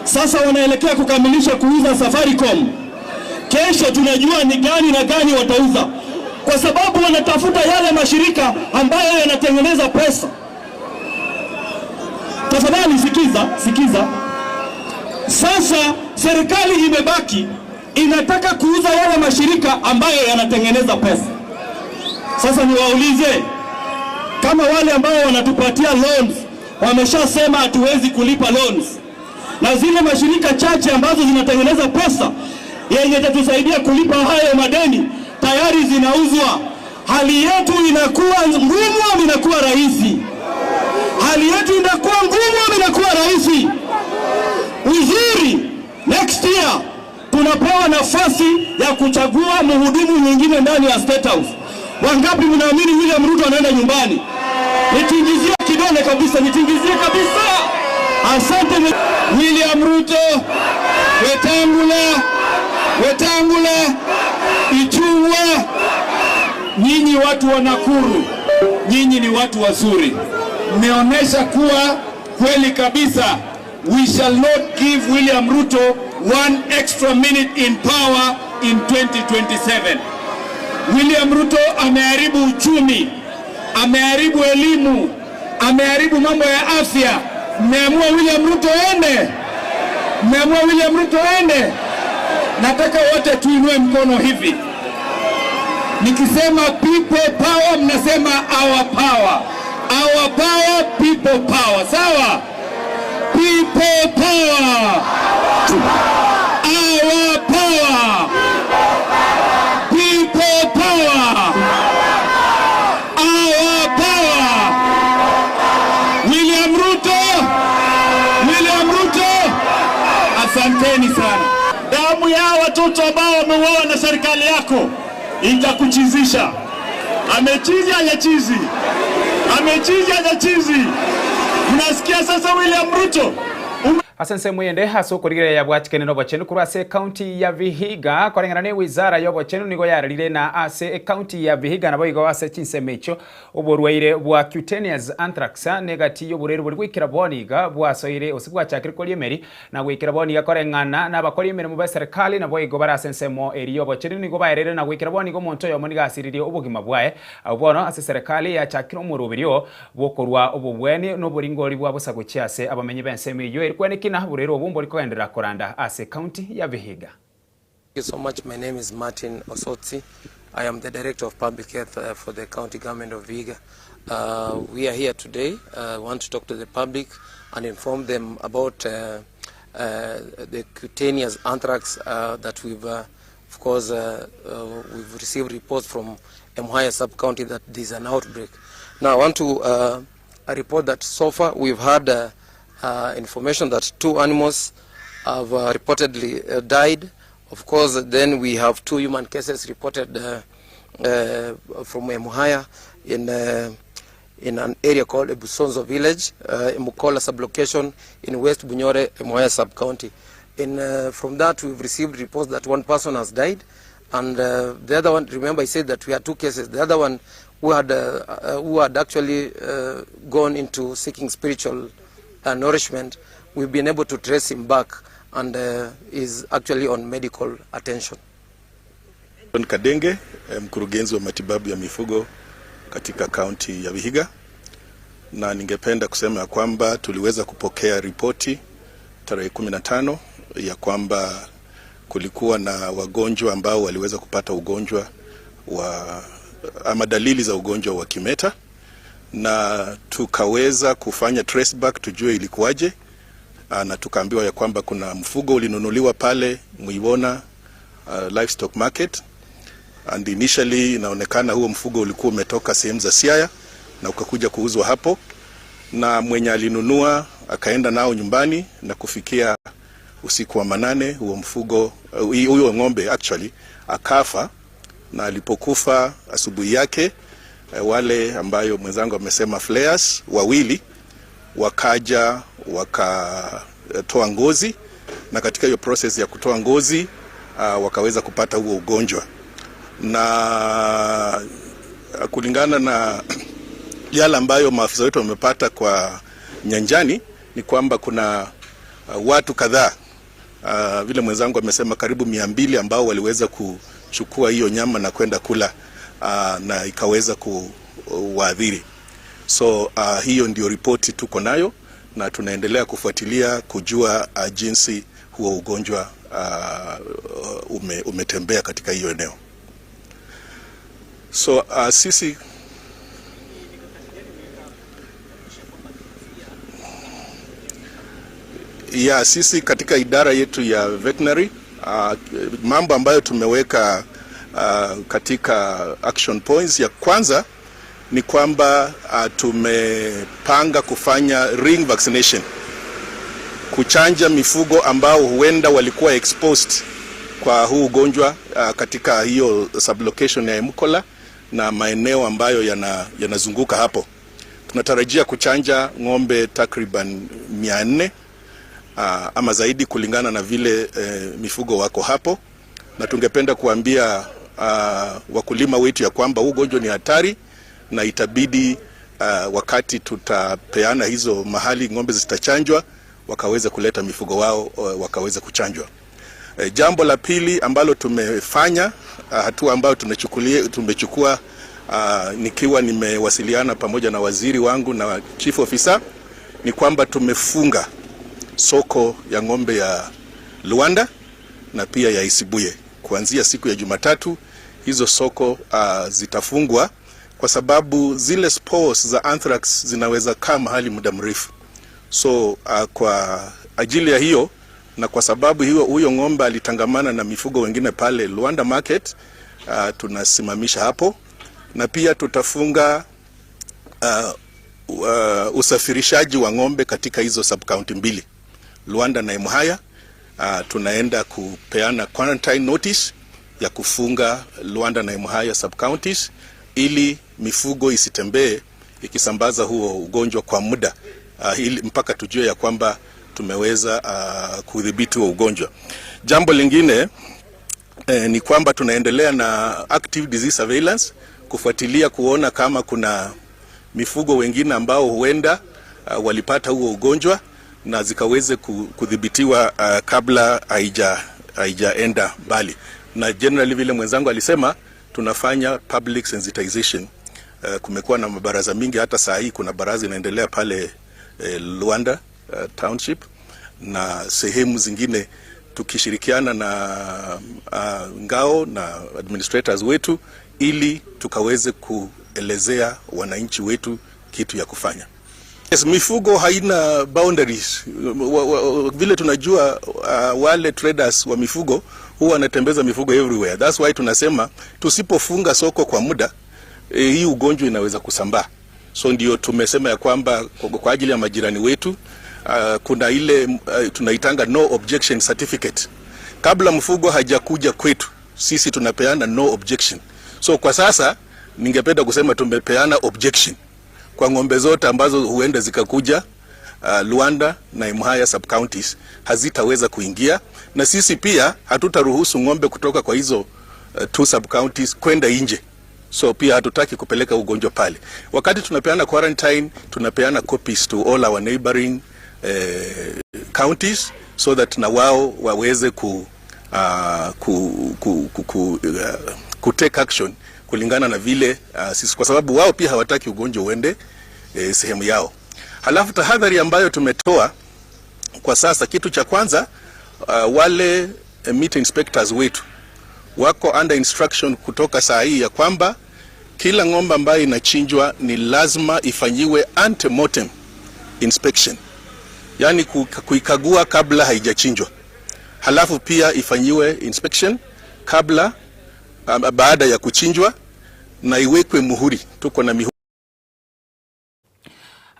sasa wanaelekea kukamilisha kuuza Safaricom. Kesho tunajua ni gani na gani watauza, kwa sababu wanatafuta yale mashirika ambayo yanatengeneza pesa. Tafadhali sikiza, sikiza. Sasa serikali imebaki inataka kuuza yale mashirika ambayo yanatengeneza pesa. Sasa niwaulize, kama wale ambao wanatupatia loans wameshasema hatuwezi kulipa loans, na zile mashirika chache ambazo zinatengeneza pesa yenye itatusaidia kulipa hayo madeni tayari zinauzwa, hali yetu inakuwa ngumu ama inakuwa rahisi? Hali yetu inakuwa ngumu ama inakuwa rahisi? Uzuri, next year tunapewa nafasi ya kuchagua mhudumu mwingine ndani ya State House. Wangapi mnaamini William Ruto anaenda nyumbani? Nitingizie kidole kabisa, nitingizie kabisa. Asante
William Ruto, Wetangula, Wetangula, Ichung'wah. Nyinyi watu wa Nakuru, nyinyi ni watu wazuri, mmeonyesha kuwa kweli kabisa we shall not give William Ruto one extra minute in power in 2027. William Ruto ameharibu uchumi, ameharibu elimu, ameharibu mambo ya afya. Mmeamua William Ruto ende, mmeamua William Ruto ende. Nataka wote tuinue mkono hivi, nikisema people power, mnasema our power, our power, people power. Sawa? People power, our power, people power, our power. William Ruto, William Ruto, asanteni sana.
Damu ya watoto ambao wameuawa na serikali yako itakuchizisha. Amechizi hajachizi? Amechizi hajachizi? Mnasikia sasa William Ruto?
Ase ensemo eyende ase okorigereria yabwatikene na obochenu korwa ase ecounty ya Vihiga koreng'ana na ewizara ya obochenu nigo yararire na ase ecounty ya Vihiga nabo igo ase chinsemo echio oborwaire bwa cutaneous anthrax negati y'oborwaire bori goikera bono iga bwasoire gose bwachakire koria emeri na goikera bono iga koreng'ana na abakori emeremo ba eserikali nabo igo bare ase ensemo eria y'obochenu nigo baerire na goikera bono iga omonto oyomo nigo asiririe obogima bwaye abwo bono ase eserikali yachakire omoroberio bw'okorwa obobweni na oboringori bwa bosa gochia ase abamenyi b'ensemo eyio eri kwenekina borwaire obwo mbori kogenderera koranda ase county ya Vihiga.
Thank you so much. My name is Martin Osotsi. I am the Director of Public Health for the County Government of Vihiga. We are here today. Want to talk to the public and inform them about the cutaneous anthrax that we've, of course, we've received reports from Emuhaya sub-county that there's an outbreak. Now, I want to report that so far we've had information that 2 animals have reportedly died. Of course, then we have 2 human cases reported from Emuhaya in an area called Ebusonzo village, Mukola sublocation in West Bunyore, Emuhaya sub-county. From that, we've received reports that 1 person has died, and the other one, remember I said that we had 2 cases. The other one who had actually gone into seeking spiritual nourishment We've been able to trace him back and is actually on medical attention.
John Kadenge, mkurugenzi wa matibabu ya mifugo katika kaunti ya Vihiga, na ningependa kusema ya kwamba tuliweza kupokea ripoti tarehe 15 ya kwamba kulikuwa na wagonjwa ambao waliweza kupata ugonjwa wa ama dalili za ugonjwa wa kimeta, na tukaweza kufanya trace back tujue ilikuwaje, na tukaambiwa ya kwamba kuna mfugo ulinunuliwa pale Muiwona livestock market, and initially inaonekana huo mfugo ulikuwa umetoka sehemu za Siaya na ukakuja kuuzwa hapo, na mwenye alinunua akaenda nao nyumbani, na kufikia usiku wa manane huo mfugo, huyo ng'ombe actually akafa, na alipokufa asubuhi yake wale ambayo mwenzangu amesema flares wawili wakaja wakatoa ngozi, na katika hiyo process ya kutoa ngozi wakaweza kupata huo ugonjwa, na kulingana na yale ambayo maafisa wetu wamepata kwa nyanjani ni kwamba kuna watu kadhaa, vile mwenzangu amesema karibu 200 ambao waliweza kuchukua hiyo nyama na kwenda kula, na ikaweza kuwaadhiri. So hiyo ndio ripoti tuko nayo na tunaendelea kufuatilia kujua jinsi huo ugonjwa umetembea katika hiyo eneo. So sisi ya sisi katika idara yetu ya veterinary, mambo ambayo tumeweka katika action points, ya kwanza ni kwamba tumepanga kufanya ring vaccination, kuchanja mifugo ambao huenda walikuwa exposed kwa huu ugonjwa katika hiyo sublocation ya Emkola na maeneo ambayo yanazunguka hapo. Tunatarajia kuchanja ng'ombe takriban 400 ama zaidi kulingana na vile mifugo wako hapo, na tungependa kuambia wakulima wetu ya kwamba huu ugonjwa ni hatari na itabidi wakati tutapeana hizo mahali ng'ombe zitachanjwa wakaweza kuleta mifugo wao wakaweza kuchanjwa. Jambo la pili ambalo tumefanya, hatua ambayo tumechukua, nikiwa nimewasiliana pamoja na waziri wangu na chief officer, ni kwamba tumefunga soko ya ng'ombe ya Luanda na pia ya Isibuye. Kuanzia siku ya Jumatatu hizo soko zitafungwa kwa sababu zile spores za anthrax zinaweza kaa mahali muda mrefu. So kwa ajili ya hiyo na kwa sababu hiyo huyo ng'ombe alitangamana na mifugo wengine pale Luanda Market, tunasimamisha hapo, na pia tutafunga usafirishaji wa ng'ombe katika hizo sub county mbili, Luanda na Emuhaya. Tunaenda kupeana quarantine notice ya kufunga Luanda na Emuhaya sub counties ili mifugo isitembee ikisambaza huo ugonjwa kwa muda, ili mpaka tujue ya kwamba tumeweza kudhibiti huo ugonjwa. Jambo lingine ni kwamba tunaendelea na active disease surveillance kufuatilia kuona kama kuna mifugo wengine ambao huenda walipata huo ugonjwa na zikaweze kudhibitiwa kabla haijaenda mbali. Na generally vile mwenzangu alisema, tunafanya public sensitization. Kumekuwa na mabaraza mingi, hata saa hii kuna baraza inaendelea pale Luanda Township na sehemu zingine, tukishirikiana na ngao na administrators wetu ili tukaweze kuelezea wananchi wetu kitu ya kufanya. Yes, mifugo haina boundaries. Vile tunajua, wale traders wa mifugo huwa wanatembeza mifugo everywhere. That's why tunasema tusipofunga soko kwa muda, hii ugonjwa inaweza kusambaa. So ndio tumesema ya kwamba kwa ajili ya majirani wetu, kuna ile tunaitanga no objection certificate. Kabla mfugo hajakuja kwetu, sisi tunapeana no objection. So kwa sasa ningependa kusema tumepeana objection kwa ng'ombe zote ambazo huenda zikakuja Luanda na Emuhaya sub counties hazitaweza kuingia, na sisi pia hatutaruhusu ng'ombe kutoka kwa hizo two sub counties kwenda nje. So pia hatutaki kupeleka ugonjwa pale. Wakati tunapeana quarantine, tunapeana copies to all our neighboring eh, counties so that na wao waweze ku, uh, ku, ku, ku, ku, uh, ku take action kulingana na vile uh, sisi, kwa sababu wao pia hawataki ugonjwa uende eh, sehemu yao. Halafu tahadhari ambayo tumetoa kwa sasa, kitu cha kwanza uh, wale eh, meat inspectors wetu wako under instruction kutoka saa hii ya kwamba kila ng'ombe ambayo inachinjwa ni lazima ifanyiwe ante-mortem inspection, yaani kuikagua kabla haijachinjwa, halafu pia ifanyiwe inspection kabla um, baada ya kuchinjwa na iwekwe muhuri. Tuko na mihuri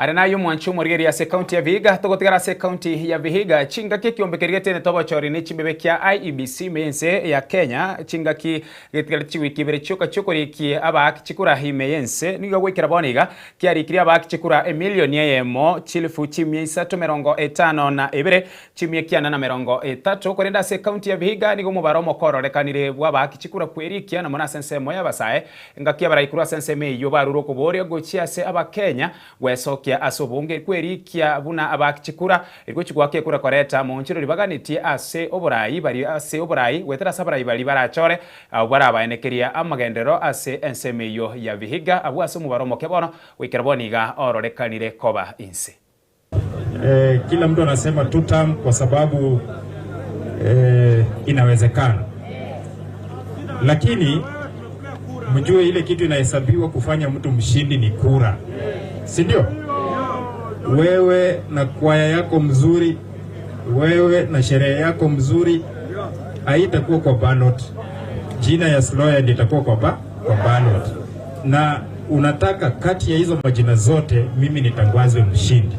Are nayo omwancho omorigereria ase ekaunti ya Vihiga togotigara ase ekaunti ya Vihiga chingaki ekiombe keria getenete obochori ne chimbebe kia IEBC ime y'ense ya Kenya chingaki getigarete chiwiki ibere chioka chiokorikia abaaki chikura ime y'ense nigo goikera bono iga kiarikirie abaaki chikura emilioni eyemo chilifu chimia isato emerongo etano na ebere chimia kianda na merongo etato korende ase ekaunti ya Vihiga nigo omobaro omoke ororekanire bw'abaaki chikura kwerikia na mono ase ensemo y'abasae engaki abarai korwa ase ensemo eyio barure okoboria gochia ase abakenya Gwesokia ase obonge kwerikia buna abaaki chikura, erio gochia ekura koreta moonchoreri baganetie ase oborai bari ase oborai goetera ase abarai baria barachore abwo barabaenekeria amagenderero ase ensemo eyio ya Vihiga abwo ase omobaro omoke bono goikera bono iga ororekanire koba inse.
Eh, kila mtu anasema two term kwa sababu eh, inawezekana, lakini mjue ile kitu inahesabiwa kufanya mtu mshindi ni kura, si ndio? Wewe na kwaya yako mzuri, wewe na sherehe yako mzuri haitakuwa kwa ballot. Jina ya Sloya ndiyo itakuwa kwa, ba, kwa ballot. Na unataka kati ya hizo majina zote mimi nitangazwe mshindi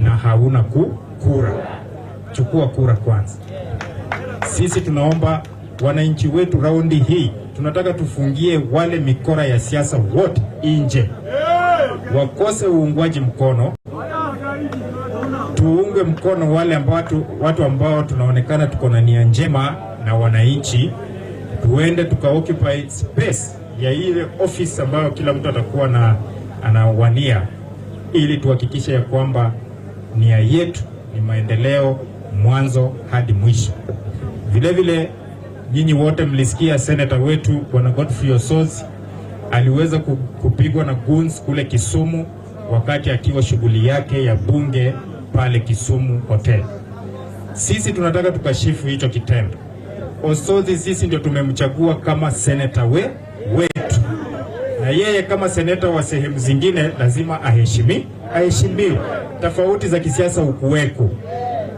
na hauna ku, kura. Chukua kura kwanza. Sisi tunaomba wananchi wetu raundi hii tunataka tufungie wale mikora ya siasa wote nje, wakose uungwaji mkono, tuunge mkono wale ambao watu, watu ambao tunaonekana tuko na nia njema na wananchi, tuende tuka occupy space ya ile office ambayo kila mtu atakuwa na anawania, ili tuhakikishe ya kwamba nia yetu ni maendeleo mwanzo hadi mwisho. Vile vile nyinyi wote mlisikia seneta wetu Bwana Godfrey Osotsi aliweza kupigwa na goons kule Kisumu wakati akiwa shughuli yake ya bunge pale Kisumu Hotel. Sisi tunataka tukashifu hicho kitendo. Osotsi sisi ndio tumemchagua kama seneta we, wetu, na yeye kama seneta wa sehemu zingine lazima aheshimi aheshimiwe. Tofauti za kisiasa ukuweko,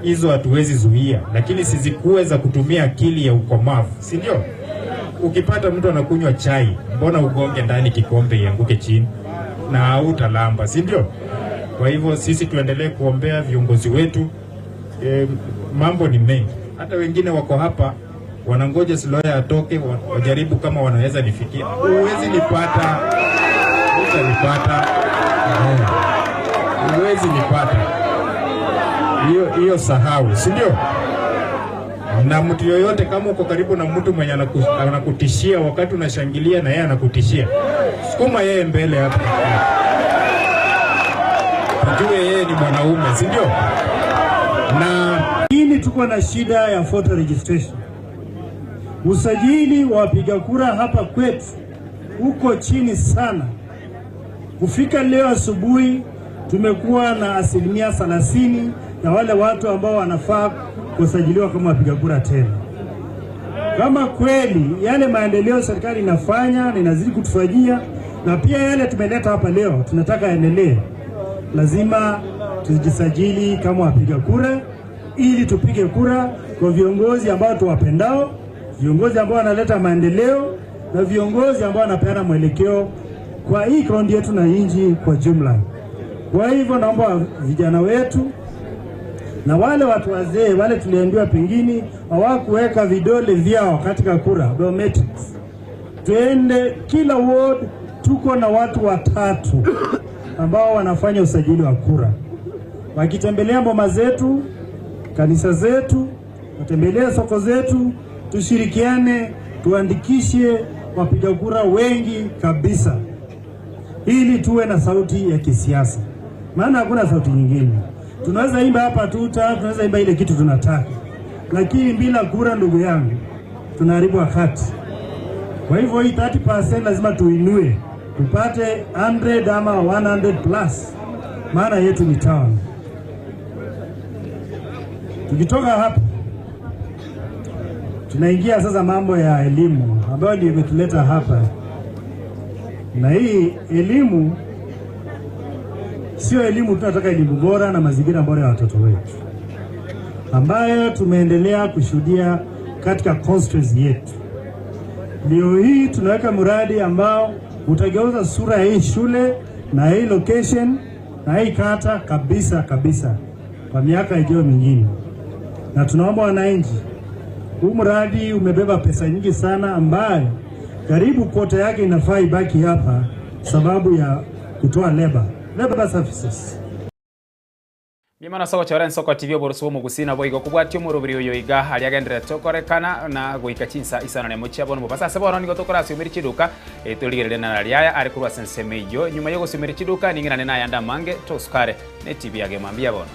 hizo hatuwezi zuia, lakini sizikuwe za kutumia akili ya ukomavu, si ndio? Ukipata mtu anakunywa chai, mbona ugonge ndani kikombe ianguke chini na hautalamba, si ndio? Kwa hivyo sisi tuendelee kuombea viongozi wetu. E, mambo ni mengi, hata wengine wako hapa wanangoja Siloya atoke wajaribu kama wanaweza nifikia. Huwezi nipata, utanipata, huwezi nipata hiyo hiyo, sahau, si ndio? Na mtu yoyote kama uko karibu na mtu mwenye anakutishia wakati unashangilia na yeye anakutishia, sukuma yeye mbele hapa, tujue yeye ni mwanaume, si ndio?
Na lakini tuko na shida ya voter registration. Usajili wa wapiga kura hapa kwetu uko chini sana. Kufika leo asubuhi tumekuwa na asilimia 30 ya wale watu ambao wanafaa kusajiliwa kama wapiga kura tena. Kama kweli yale maendeleo serikali inafanya na inazidi kutufanyia na pia yale tumeleta hapa leo tunataka yaendelee, lazima tujisajili kama wapiga kura ili tupige kura kwa viongozi ambao tuwapendao, viongozi ambao wanaleta maendeleo na viongozi ambao wanapeana mwelekeo kwa hii kaunti yetu na nchi kwa jumla. Kwa hivyo naomba vijana wetu na wale watu wazee wale tuliambiwa pengine hawakuweka vidole vyao katika kura biometrics, tuende kila ward, tuko na watu watatu ambao wanafanya usajili wa kura, wakitembelea boma zetu, kanisa zetu, watembelee soko zetu, tushirikiane, tuandikishe wapiga kura wengi kabisa, ili tuwe na sauti ya kisiasa, maana hakuna sauti nyingine. Tunaweza imba hapa tuta, tunaweza imba ile kitu tunataka, lakini bila kura, ndugu yangu, tunaharibu wakati. Kwa hivyo hii 30% lazima tuinue tupate 100 ama 100 plus, maana yetu ni town. Tukitoka hapa tunaingia sasa mambo ya elimu ambayo ndio imetuleta hapa, na hii elimu sio elimu, tunataka elimu bora na mazingira bora ya watoto wetu, ambayo tumeendelea kushuhudia katika constituency yetu. Leo hii tunaweka mradi ambao utageuza sura ya hii shule na hii location na hii kata kabisa kabisa kwa miaka ijayo mingine, na tunaomba wananchi, huu mradi umebeba pesa nyingi sana, ambayo karibu kota yake inafaa ibaki hapa sababu ya kutoa leba labor services.
Mimana soko chora nsoko TV oboroso omogusii nabo igo kobwatia omoroberi oyo iga aria agenderete okorekana na goika chinsa isano na emochia bono mobasa ase bono nigo tokorasiomeri chiduka torigereria na riaya are korwa ase ensemo eywo nyuma ya ogosiomeri chiduka ning'erane na ayande amange tosukare na etibi ya Gema mbuya bono.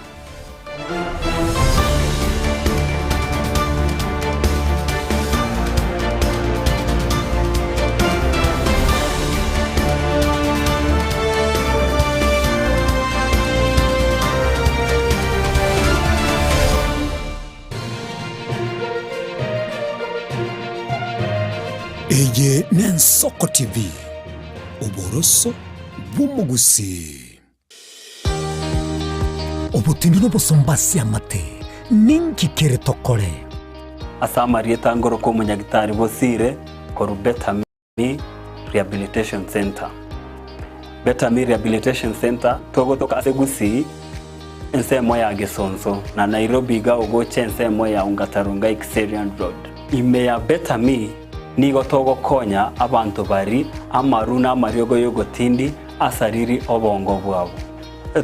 Eye n'Ensoko TV, oboroso bw'omogusii. Obotindi nobosomba ase amate, ninki kere tokore?
Ase amarieta ngoroka omonyagitari Bosire korwa Better Me Rehabilitation Centre. Better Me Rehabilitation Centre togotoka ase Gusii ensemo ya Gesonso na Nairobi iga ogocha ensemo ya Ongata Rongai Kiserian Road. Ime ya Better Me nigo togokonya abanto bari amaru na amariogo y'ogotindi asariri obongo bwabo.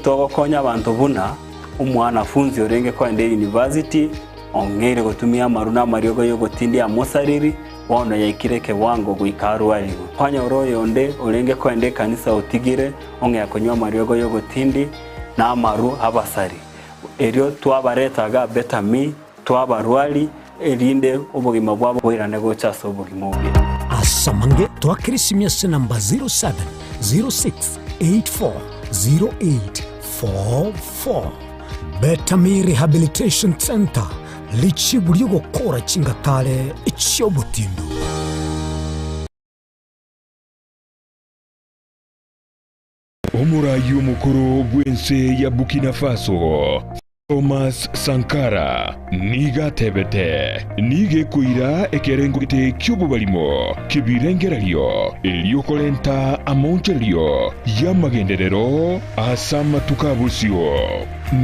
Togokonya abanto buna omwanafunzi orenge kogenda eyunivasiti ong'eire gotumia amaru na amariogo y'ogotindi amosariri, bono yaikire ekewango goika arwarigwe. Kwanyora oyonde orenge kogenda ekanisa otigire ong'ea konywa amariogo y'ogotindi na amaru abasari. Erio twabareta iga Better Me, twabarwari, erinde obogima bwabo boirane gocha ase obogima obuya.
Ase amange toakere esimi ase enamba 0706840844. Better Me Rehabilitation Centre, richibu ri'ogokora chingatare chi'obotindu.
Omoraai omokoro bw'ense ya Burkina Faso, Thomas Sankara, nigo atebete, Nigo ekoira ekerengo gete ki'obobarimo ki'ebirengererio erio korenta amaonchorerio y'amagenderero ase amatuko a bosio.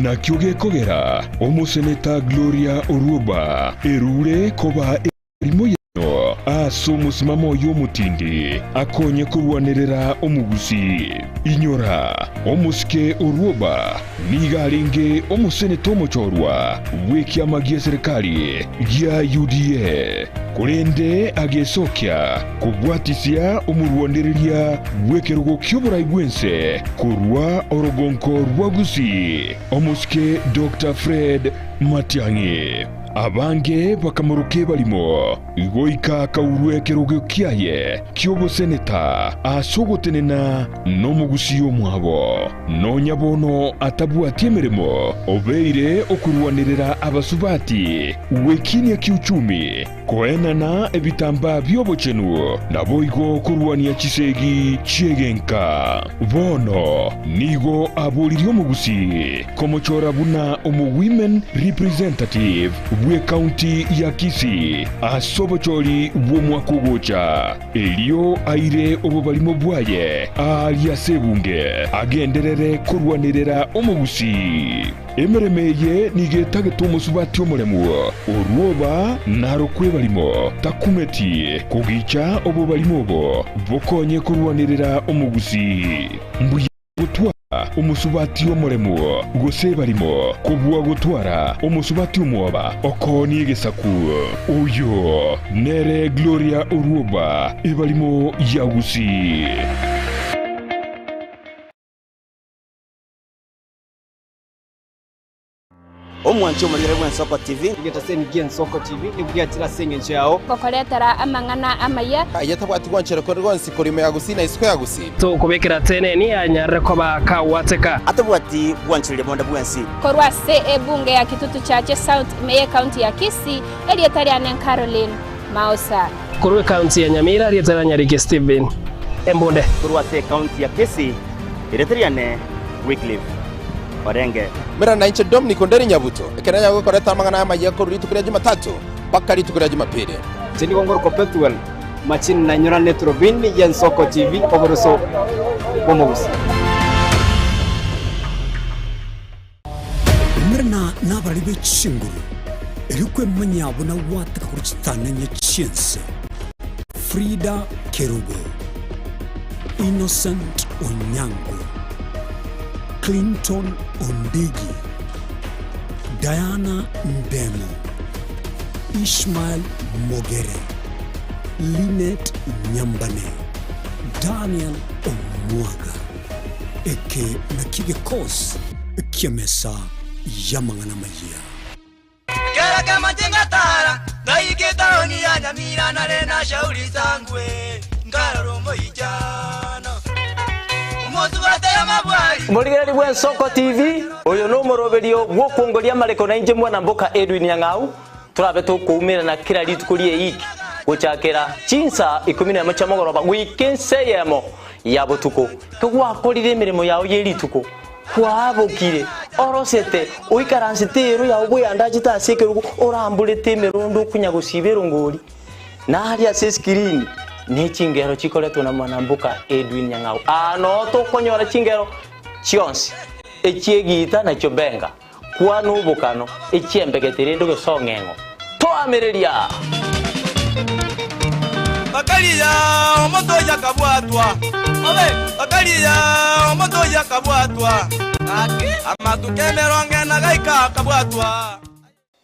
Nakio gekogera omoseneta Gloria Orwoba erure koba Erimo yaino ase omosimamo oye omotindi akonye korwanerera omogusii. Inyora, omosike Orwoba nigo arenge omoseneta omochorwa bw'ekiama gi'eserekari gia UDA, korende agesokia kobwatisia omorwanereria bw'ekerogo ki'oborai bw'ense korwa orogonko rwa Gusii, omosike Doctor Fred Matiang'i. Abange bakamoroka ebarimo, goika akaurwa ekerogo kiaye ki'oboseneta ase ogotenena nomogusii omwabo. Nonya bono atabwati emeremo, obeire okorwanerera abasubati gwekinia kiuchumi, koenana ebitambaa bi'obochenu, naboigo korwania chisegi chi'egenka. Bono nigo aboririe omogusii komochora buna omo-women representative bw'ecounty ya Kisii ase obochori bw'omwaka ogocha, erio aire obobarimo bwaye aaria ase ebunge, agenderere korwanerera omogusii. Emeremo eye nigo etagete omosubati omoremu, orwoba narokwe ebarimo, takumeti kogicha obobarimo obo bokonye korwanerera omogusii. Mbuya gotwara omosubati omoremu gose ebarimo kobua gotwara omosubati omwoba okoonia egesaku. Oyo nere Gloria Orwoba, ebarimo ya Gusii.
Omwanchi omorigere bw'Ensoko TV.
Egetaseni gi'Ensoko TV nigo giachire ase engencho yao.
Gokoretera amang'ana amaya.
Aye tabwati gwanchera kore gwonsi korwa ime ya Gusii na isiko ya Gusii.
Tokobekera teneni anyarire koba kagwateka.
Atabwati gwanchereria bonde bwensi.
Korwa ase ebunge ya Kitutu Chache South ime y'Ekaunti ya Kisii, erieta riane Caroline Maosa.
Korwa ekaunti ya Nyamira, erieta ria Nyariki Stephen Embunde.
Korwa ase ekaunti ya Kisii, erieta riane Wycliffe Orenge.
Mera nainche Dominic Onderi Nyabuto, ekero nanyare gokoreta amang'ana aya amayia korwa rituko ria Jumatatu mpaka rituko ria Jumapili.
Inche nigo ngorokwa Pethuel Machini na inyora neturubini y'Ensoko TV oboroso bw'omogusi.
Umerana nabarari be chinguru, erio kwemanyia buna gwateka korwa chitananya chi'ense. Frida Kerubo, Innocent Onyango, Clinton Ondigi, Diana Ndemo, Ishmael Mogere, Linet Nyambane, Daniel Omwaga. Eke nakio gekosi ki'emesa y'amang'ana amayia.
Kera kemache ngatara, ngaika etaoni ya Nyamira nare na shauri sangwe, nkarora omoichano omosubate y'amabwari.
Morigereri bw'Ensoko TV, oyo nomoroberio bw'okwongoria amareko na inche mwana mboka Edwin Nyang'au, torabe tokoumerana kera rituko ri'eiki gochakera chinsa ikomi nemo chia mogoroba goika ensa eyemo ya botuko. Kegwakorire emeremo yao ye rituko, kwabokire, orosete, oikaransete eero yao bweandachete ase ekerogo, oramborete emerondo okonya gosiba erongori, na aria ase eskirini ne chingero chikoretwe na mwanamboka Edwin Nyang'au. Aa noo tokonyora chingero chionsi, echi'egiita na chiobenga, kwana obokano, echi'embegete rende ogesong'eng'o. Toamereria!
Bakaria omonto oyio akabwatwa, bakaria omonto oyio akabwatwa, amatuko emerongo ena gaika akabwatwa.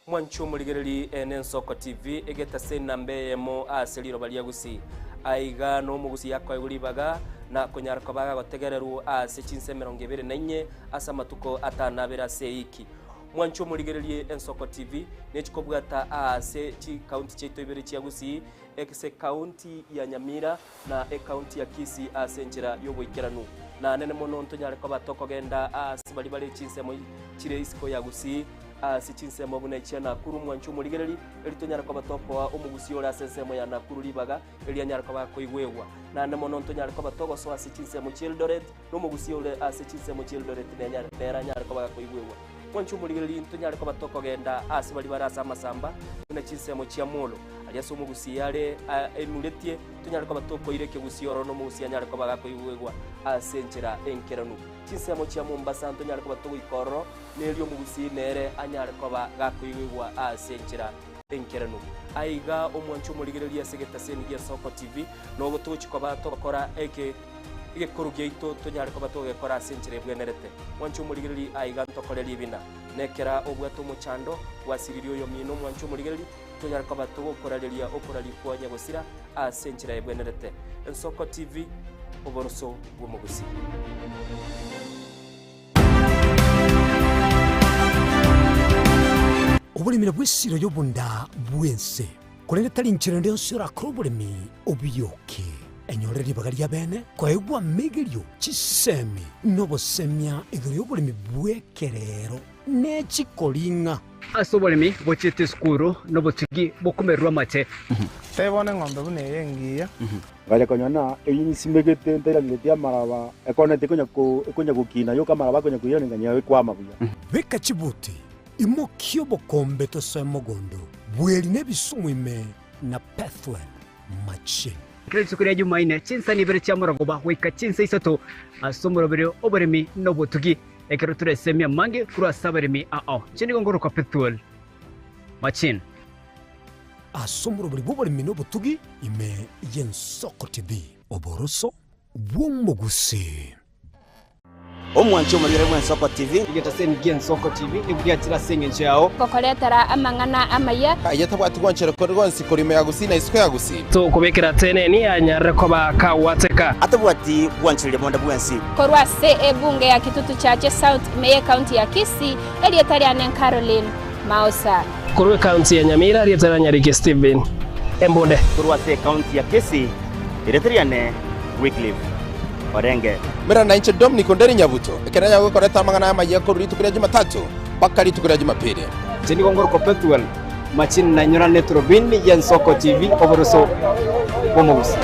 Mwanche omorigereri ene Ensoko TV egetase enamba eyemo ase riroba ria Gusii. Aiga nomogusii akoegwa ribaga na konyara koba agagotegererwa ase chinsa emerongo ebere na inye ase amatuko atano abere ase eiki. Mwanche omorigererie Ensoko TV nechikobwata aase chikaunti chiaito ibere chia Gusii, ase ekaunti ya Nyamira na ekaunti ya Kisii ase enchera y'oboikeranu. Na nene mono ntonyare koba tokogenda aase baria bare chinsemo chire isiko ya Gusii, ase chinsemo buna echia Nakuru. Mwanche omorigereri, eri tonyare koba tokoa omogusii ore ase ensemo ya Nakuru ribaga erio anyare koba akoigwegwa. Naende mono ntonyare koba togosoa ase chinsemo chi'Eldoret, na omogusia ore ase chinsemo chi'Eldoret nere anyare koba gakoigwegwa. Mwanche omorigereria ntonyare koba tokogenda aase baria bare ase amasamba, buna chinsemo chia Molo, aria ase omogusia are enuretie, tonyare koba tokoira ekegusia ororo na omogusia anyare koba gakoigwegwa ase enchera enkeranu. Chinsemo chia Mombasa ntonyare koba togoika ororo, na erio omogusia nere anyare koba gakoigwegwa ase enchera enkeranu. Aiga omwanche omorigereria ase egetaseni gi'Esoko TV, nogo togochia koba togokora eke. Egekoro giaito tonyare koba togekora ase enchera ebwenerete. Mwanche omorigereria aiga ntokore ribina. Nekera obwate omochando, gwasiririe oyomino omwanche omorigereria, tonyare koba togokorareria okoraria kwa nyagosira ase enchera ebwenerete. Ensoko TV, oboroso bw'omogusii.
Oboremi nabwo esiro y'obonda bw'ense, korende tari nchera ende yonsi orakore oboremi obiyoke. Enyorere ribaga ri'abeene koegwa amegerio, chisemi, na obosemia igoro y'oboremi bw'ekerero ne chikoring'a.
Ase oboremi bochiete esukuru na obotugi bokomererwa amache.
Tebia bono eng'ombe buna eye engiya.
Ngacha konyora ng'a eyio nsimegete ntairaneretie amaraba, ekoneti ekonya ko ekonya gokina yoka amaraba akonya koirana ng'a nyayo ekwama buya.
Beka chibuti, imokia obokombe tosoe mogondo, bweri na ebisumu ime na Pethuel machine.
Kera rituko ria Jumaine, chinsa ibere chia morogoba goika chinsa isato ase omoroberi oboremi na obotugi, ekero toresemie amange korwa ase abaremi ao. Inche nigo ngorokwa Pethuel Machine.
Ase omoroberi bw'oboremi na obotugi ime y'Ensoko TV. Oboroso bw'omogusii.
Omwanchi omorigere bw'Ensoko TV.
Egetaseni gi'Ensoko TV nigo giachire ase engencho yao.
Gokoretera amang'ana amaya.
Aye tabwati gwanchera kore gwonsi korwa ime ya Gusii na isiko ya Gusii.
Tokobekera teneni anyarire koba kagwateka.
Atabwati gwanchereria bonde bwensi.
Korwa ase ebunge ya Kitutu Chache South ime y'Ecounty ya Kisii, erieta riane Caroline Maosa.
Korwa ecounty ya Nyamira, erieta ria Nyariki Stephen Embunde.
Korwa ase ecounty ya Kisii, erieta riane Wycliffe Orenge.
Mera nainche Dominic Onderi Nyabuto, ekero nyagokoreta amang'ana aya amayia korwa rituko ria Jumatatu mpaka rituko ria Jumapili.
Inche nigo ngorokwa Pethuel Machini na nyorane eturubini y'Ensoko TV oboroso bw'omogusii.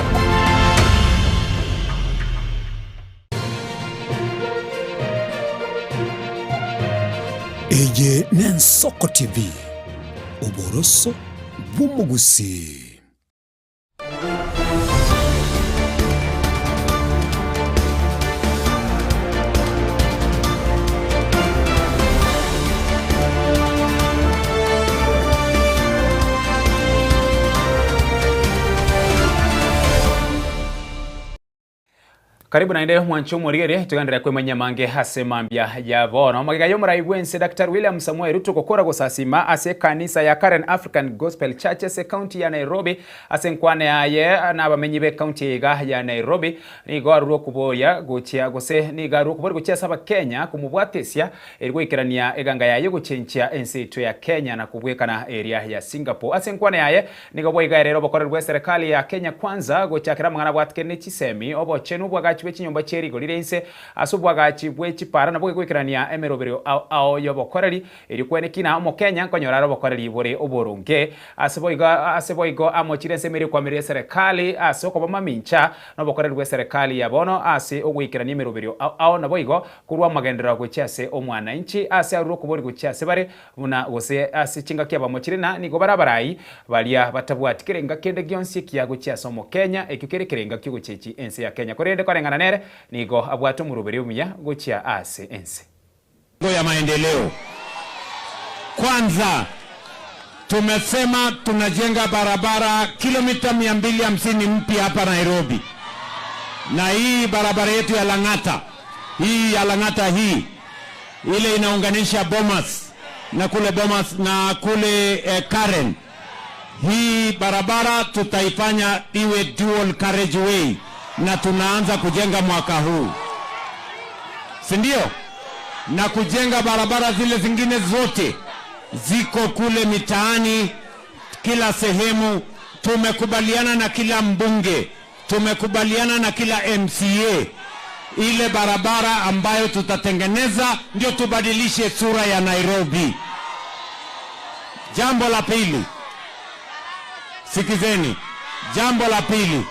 Eye n'Ensoko TV, oboroso bw'omogusii.
Karibu naende mwanche omorigereria togenderere kwemanyia mange ase mambia ya bono. Magega y'omorai bw'ense Daktari William Samoei Ruto gokora gosasima ase ekanisa ya Karen African Gospel Church ase ekaunti ya Nairobi ase enkwana yaye nabamenyi b'ekaunti eye iga ya Nairobi nigo arure okoboria gochia gose nigo arure okoboria gochia ase abakenya komobwatesia eri goikerania eganga yaye gochenchia ense yaito ya Kenya na kobwekana eria ya Singapore. Ase enkwana yaye Nigo boigo erere obokoreri bwe serikali ya Kenya Kwanza gochakera amang'ana abwatikene ne chisemi, obochenu, obwagachi bwe chinyomba chie rigori ria inse ase obwagachi bwe chipara nabo goikerania emeroberio ao ao y'obokoreri erio kweneki na omokenya nkonyora are obokoreri bore oboronge. Ase boigo ase boigo amochire ensemo eria ekwamiria eserekali ase okoba mamincha nobokoreri bwe serikali ya bono ase ogoikerania emeroberio ao ao naboigo korwa amagenderero gochia ase omwananchi ase arure okobori gochia ase bare Buna gose ase chingaki abamochire na nigo bare abarai baria batabwati kerenga kende gionsi ekiya gochia ase Omokenya, ekio kere ekerenga ki'ogochechi ense ya Kenya. Korende koreng'ana nere, nigo abwate omoroberi omuya gochia ase ense.
Ya maendeleo. Kwanza tumesema tunajenga barabara kilomita 250 mpya hapa Nairobi, na hii barabara yetu ya Lang'ata, hii ya Lang'ata hii ile inaunganisha Bomas na kule Bomas na kule eh, Karen. Hii barabara tutaifanya iwe dual carriageway na tunaanza kujenga mwaka huu, si ndio? Na kujenga barabara zile zingine zote ziko kule mitaani, kila sehemu. Tumekubaliana na kila mbunge, tumekubaliana na kila MCA ile barabara ambayo tutatengeneza ndio tubadilishe sura ya Nairobi. Jambo la pili, sikizeni, jambo la pili,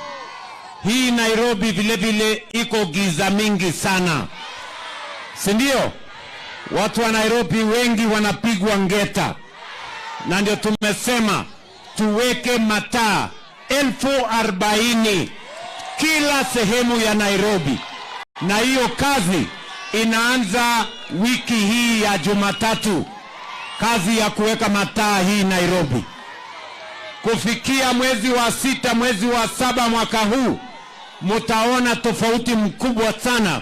hii Nairobi vile vile iko giza mingi sana, si ndio? Watu wa Nairobi wengi wanapigwa ngeta, na ndio tumesema tuweke mataa 40,000 kila sehemu ya Nairobi, na hiyo kazi inaanza wiki hii ya Jumatatu, kazi ya kuweka mataa hii Nairobi. Kufikia mwezi wa sita, mwezi wa saba mwaka huu, mutaona tofauti mkubwa sana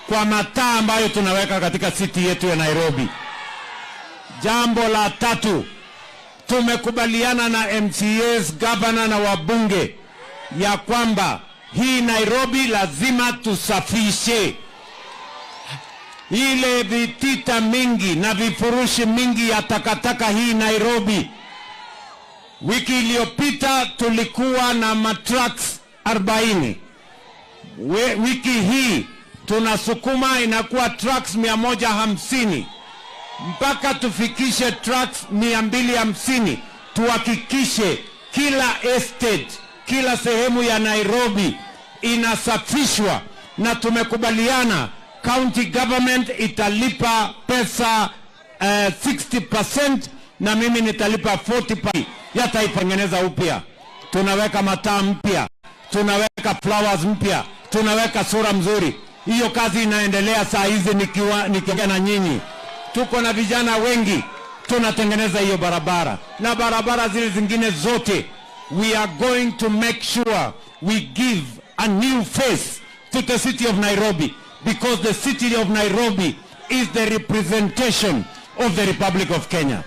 kwa mataa ambayo tunaweka katika city yetu ya Nairobi. Jambo la tatu, tumekubaliana na MCAs, governor na wabunge ya kwamba hii Nairobi lazima tusafishe ile vitita mingi na vifurushi mingi ya takataka hii Nairobi. Wiki iliyopita tulikuwa na matrucks 40. We, wiki hii tunasukuma inakuwa trucks 150 mpaka tufikishe trucks 250, tuhakikishe kila estate, kila sehemu ya Nairobi inasafishwa, na tumekubaliana county government italipa pesa 60% na mimi nitalipa 40% yataitengeneza upya. Tunaweka mataa mpya, tunaweka flowers mpya, tunaweka sura mzuri. Hiyo kazi inaendelea saa hizi nikiwa nikiongea na nyinyi. Tuko na vijana wengi tunatengeneza hiyo barabara na barabara zile zingine zote. We are going to make sure we give a new face to the city of Nairobi. because the city of Nairobi is the representation of the Republic of Kenya.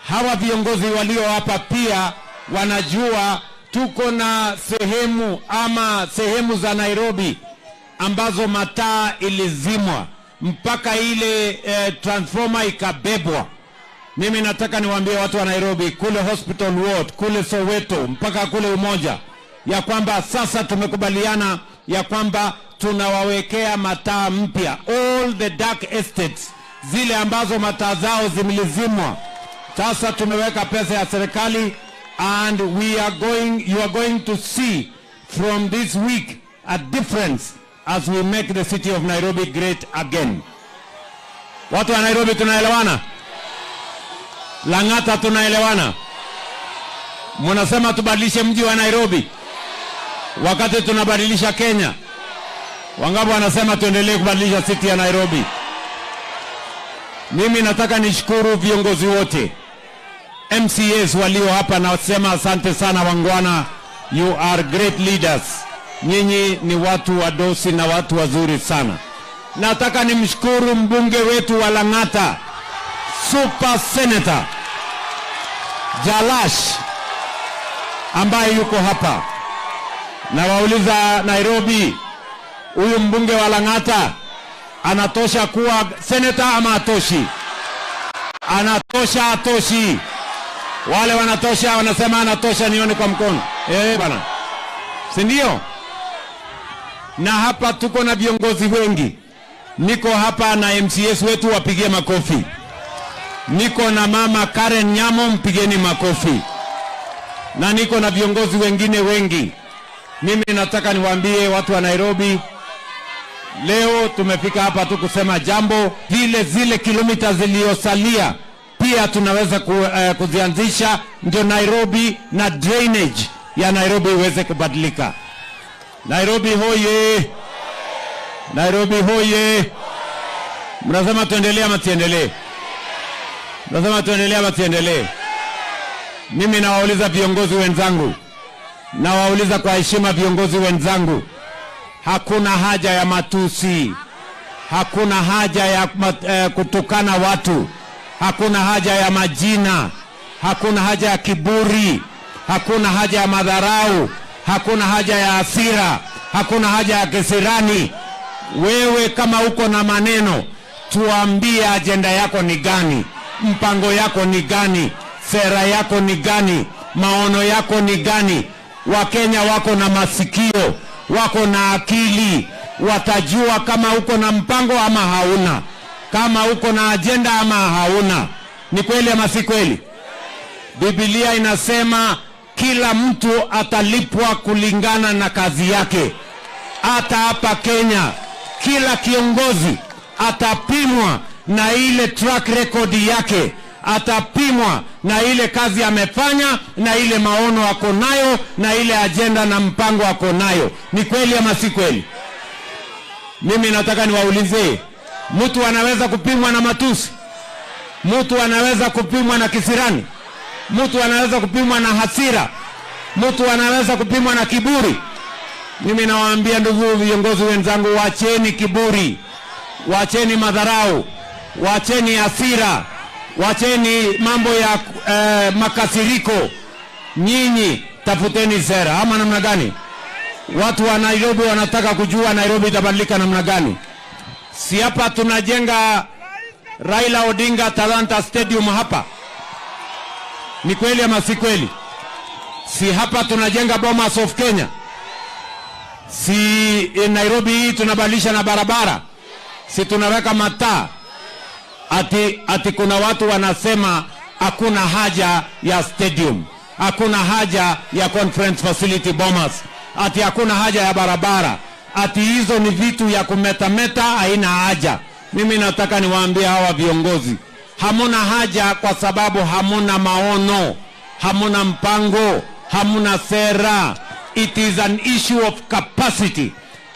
Hawa viongozi walio hapa pia wanajua tuko na sehemu ama sehemu za Nairobi ambazo mataa ilizimwa mpaka ile eh, transformer ikabebwa. Mimi nataka niwaambie watu wa Nairobi, kule Hospital Ward, kule Soweto, mpaka kule Umoja, ya kwamba sasa tumekubaliana ya kwamba tunawawekea mataa mpya all the dark estates, zile ambazo mataa zao zilizimwa. Sasa tumeweka pesa ya serikali and we are going, you are going to see from this week a difference as we make the city of Nairobi great again. Watu wa Nairobi tunaelewana? Lang'ata tunaelewana? Munasema tubadilishe mji wa Nairobi wakati tunabadilisha Kenya. Wangapi wanasema tuendelee kubadilisha city ya Nairobi? Mimi nataka nishukuru viongozi wote MCAs walio hapa, nasema asante sana wangwana, you are great leaders. Nyinyi ni watu wadosi na watu wazuri sana. Nataka nimshukuru mbunge wetu wa Lang'ata, super senator Jalash ambaye yuko hapa. Nawauliza Nairobi, huyu mbunge wa Lang'ata anatosha kuwa seneta ama atoshi? Anatosha, atoshi? Wale wanatosha wanasema anatosha, nione kwa mkono. Eh bana, si ndio? Na hapa tuko na viongozi wengi. Niko hapa na MCS wetu, wapigie makofi. Niko na mama Karen Nyamo, mpigeni makofi. Na niko na viongozi wengine wengi. Mimi nataka niwaambie watu wa Nairobi, leo tumefika hapa tu kusema jambo. Vile zile kilomita zilizosalia pia tunaweza ku, kuzianzisha ndio Nairobi na drainage ya Nairobi iweze kubadilika. Nairobi hoye! Nairobi hoye! Mnasema tuendelee ama tuendelee? Mnasema tuendelee ama tuendelee? Mimi nawauliza viongozi wenzangu, nawauliza kwa heshima viongozi wenzangu, hakuna haja ya matusi, hakuna haja ya kutukana watu, hakuna haja ya majina, hakuna haja ya kiburi, hakuna haja ya madharau, hakuna haja ya hasira, hakuna haja ya kisirani. Wewe kama uko na maneno, tuambie ajenda yako ni gani, mpango yako ni gani, sera yako ni gani, maono yako ni gani. Wakenya wako na masikio, wako na akili, watajua kama uko na mpango ama hauna, kama uko na ajenda ama hauna. Ni kweli ama si kweli? Biblia inasema kila mtu atalipwa kulingana na kazi yake. Hata hapa Kenya kila kiongozi atapimwa na ile track record yake, atapimwa na ile kazi amefanya na ile maono ako nayo na ile ajenda na mpango ako nayo. Ni kweli ama si kweli? Mimi nataka niwaulize, mtu anaweza kupimwa na matusi? Mtu anaweza kupimwa na kisirani? Mtu anaweza kupimwa na hasira? Mtu anaweza kupimwa na kiburi? Mimi nawaambia ndugu viongozi wenzangu, wacheni kiburi, wacheni madharau, wacheni hasira, wacheni mambo ya makasiriko. Nyinyi tafuteni sera, ama namna gani? Watu wa Nairobi wanataka kujua Nairobi itabadilika namna gani. Si hapa tunajenga Raila Odinga Talanta Stadium hapa, ni kweli ama si kweli? Si hapa tunajenga Bomas of Kenya? Si Nairobi hii tunabadilisha na barabara? Si tunaweka mataa? Ati kuna watu wanasema hakuna haja ya stadium, hakuna haja ya conference facility Bomas, ati hakuna haja ya barabara, ati hizo ni vitu ya kumetameta, haina haja. Mimi nataka niwaambie hawa viongozi, hamuna haja kwa sababu hamuna maono, hamuna mpango, hamuna sera. It is an issue of capacity.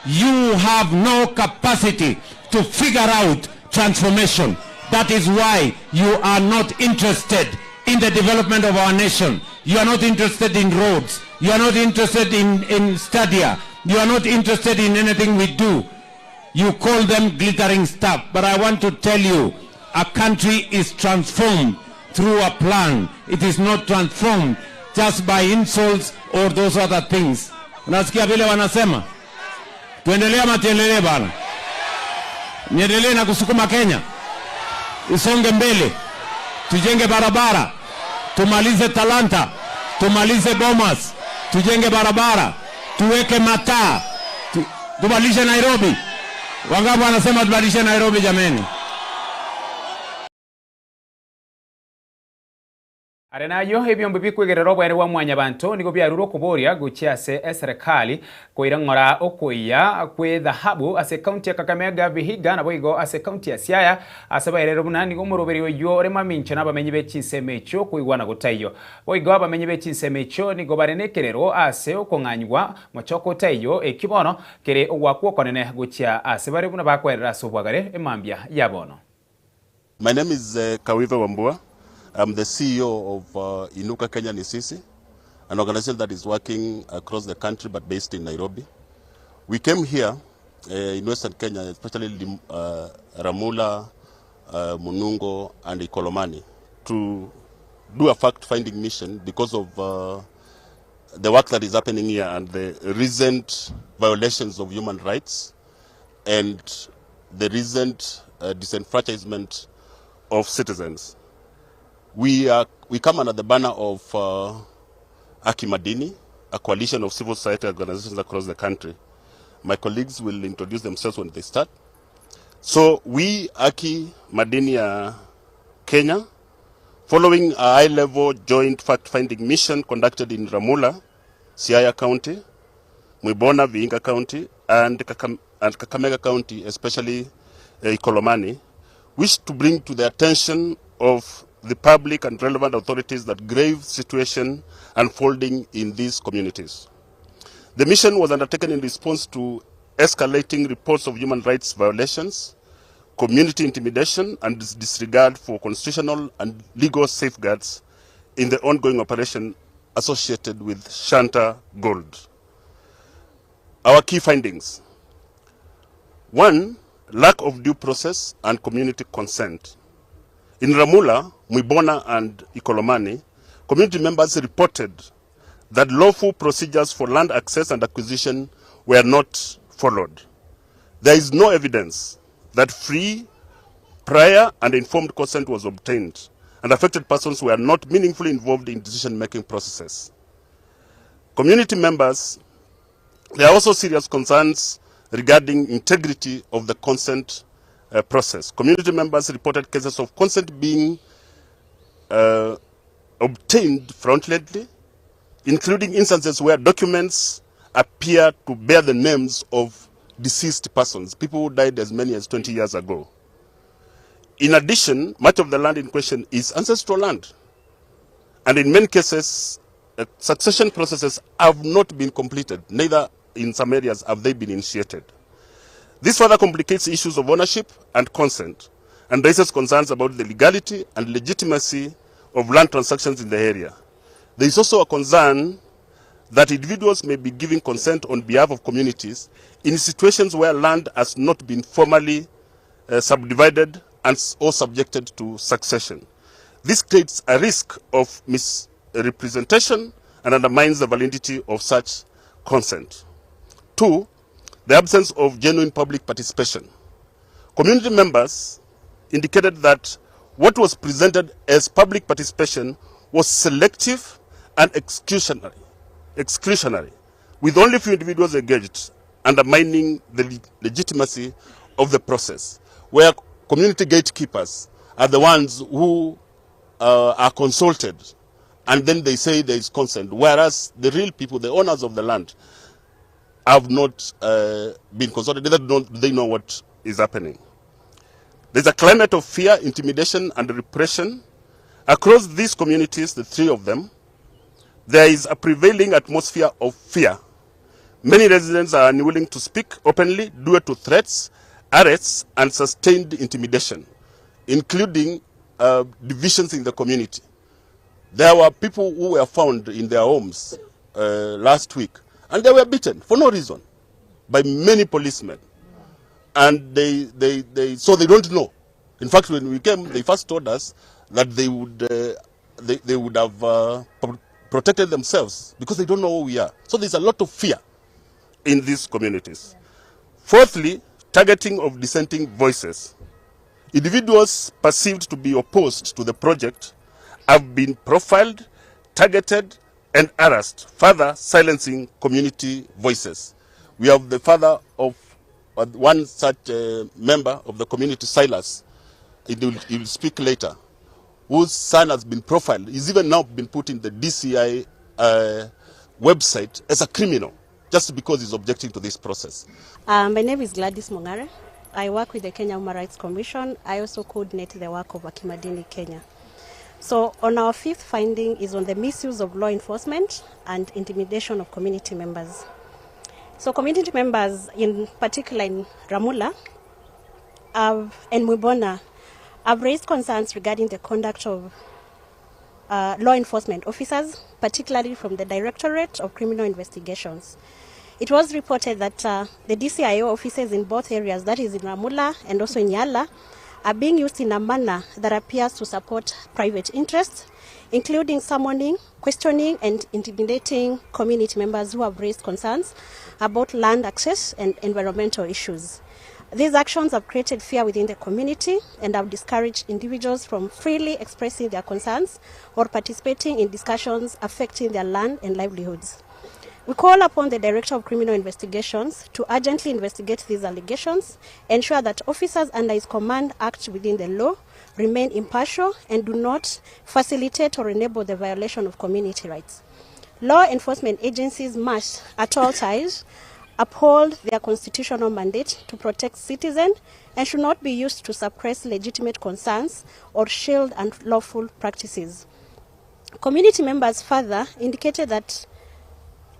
You have no capacity to figure out transformation. That is why you are not interested in the development of our nation. You are not interested in roads. You are not interested in stadia. You are not interested in anything we do. You call them glittering stuff, but I want to tell you, a country is transformed through a plan. It is not transformed just by insults or those other things. Unasikia vile wanasema? Tuendelee ama tuendelee bana? Niendelee na kusukuma Kenya isonge mbele, tujenge barabara, tumalize Talanta, tumalize Bomas, tujenge barabara, tuweke mataa, tu, tubadilishe Nairobi. Wangapi wanasema tubadilishe Nairobi jameni?
Are nayio, ebiombe bikwegerera oboene bwa mwanyabanto nigo biarure okoboria gochia ase eserekari koira ng'ora okoiya kw'ethahabu ase ekaunti ya Kakamega, Vihiga naboigo ase ekaunti ya Siaya ase baererwe buna nigo omoroberi oyio ore mamincha nabamenyi be chinsemo echio koigwana gotaiyo. Boigo abamenyi be chinsemo echio nigo bare nekerero ase okong'anyigwa mochoko otaiyo ekio bono kere ogwakwa okonene gochia ase bare buna bakoerera ase obwagare emambia ya bono.
My name is uh, Kawive Wambua. I'm the CEO of uh, Inuka Kenya Nisisi, an organization that is working across the country but based in Nairobi. We came here uh, in Western Kenya, especially Lim, uh, Ramula, uh, Munungo, and Ikolomani, to do a fact-finding mission because of uh, the work that is happening here and the recent violations of human rights and the recent uh, disenfranchisement of citizens. We, are, we come under the banner of uh, Akimadini, a coalition of civil society organizations across the country. My colleagues will introduce themselves when they start. So we, Aki Madini uh, Kenya, following a high-level joint fact-finding mission conducted in Ramula, Siaya County, Mwibona, Vihiga County, and, Kakam and Kakamega County, especially uh, Ikolomani, wish to bring to the attention of the public and relevant authorities that grave situation unfolding in these communities. The mission was undertaken in response to escalating reports of human rights violations, community intimidation, and disregard for constitutional and legal safeguards in the ongoing operation associated with Shanta Gold. Our key findings. One, lack of due process and community consent. In Ramula, Mwibona, and Ikolomani, community members reported that lawful procedures for land access and acquisition were not followed. There is no evidence that free, prior, and informed consent was obtained, and affected persons were not meaningfully involved in decision-making processes. Community members, there are also serious concerns regarding integrity of the consent uh, process. Community members reported cases of consent being uh, obtained fraudulently, including instances where documents appear to bear the names of deceased persons, people who died as many as 20 years ago. In addition, much of the land in question is ancestral land. And in many cases, uh, succession processes have not been completed, neither in some areas have they been initiated. This further complicates issues of ownership and consent and raises concerns about the legality and legitimacy of land transactions in the area. There is also a concern that individuals may be giving consent on behalf of communities in situations where land has not been formally uh, subdivided and or subjected to succession. This creates a risk of misrepresentation and undermines the validity of such consent. Two, the absence of genuine public participation. Community members indicated that what was presented as public participation was selective and exclusionary, exclusionary with only few individuals engaged, undermining the le legitimacy of the process, where community gatekeepers are the ones who uh, are consulted and then they say there is consent, whereas the real people, the owners of the land, have not uh, been consulted, neither don't they know what is happening. There's a climate of fear, intimidation, and repression across these communities, the three of them. There is a prevailing atmosphere of fear. Many residents are unwilling to speak openly due to threats, arrests, and sustained intimidation, including uh, divisions in the community. There were people who were found in their homes uh, last week, and they were beaten for no reason by many policemen. And they, they, they, so they don't know. In fact, when we came, they first told us that they would, uh, they, they would have uh, protected themselves because they don't know who we are. So there's a lot of fear in these communities. Fourthly, targeting of dissenting voices. Individuals perceived to be opposed to the project have been profiled, targeted, and harassed, further silencing community voices. We have the father of one such uh, member of the community, Silas. He will, he will speak later, whose son has been profiled. He's even now been put in the DCI uh, website as a criminal just because he's objecting to this process.
My name is Gladys Mongare. I work with the Kenya Human Rights Commission. I also coordinate the work of Akimadini Kenya. So on our fifth finding is on the misuse of law enforcement and intimidation of community members. So community members, in particular in Ramula and Mwibona, have raised concerns regarding the conduct of law enforcement officers, particularly from the Directorate of Criminal Investigations. It was reported that the DCIO offices in both areas, that is in Ramula and also in Yala, are being used in a manner that appears to support private interests, including summoning, questioning, and intimidating community members who have raised concerns about land access and environmental issues. These actions have created fear within the community and have discouraged individuals from freely expressing their concerns or participating in discussions affecting their land and livelihoods. We call upon the Director of Criminal Investigations to urgently investigate these allegations, ensure that officers under his command act within the law, remain impartial, and do not facilitate or enable the violation of community rights. Law enforcement agencies must, at all times, uphold their constitutional mandate to protect citizens and should not be used to suppress legitimate concerns or shield unlawful practices. Community members further indicated that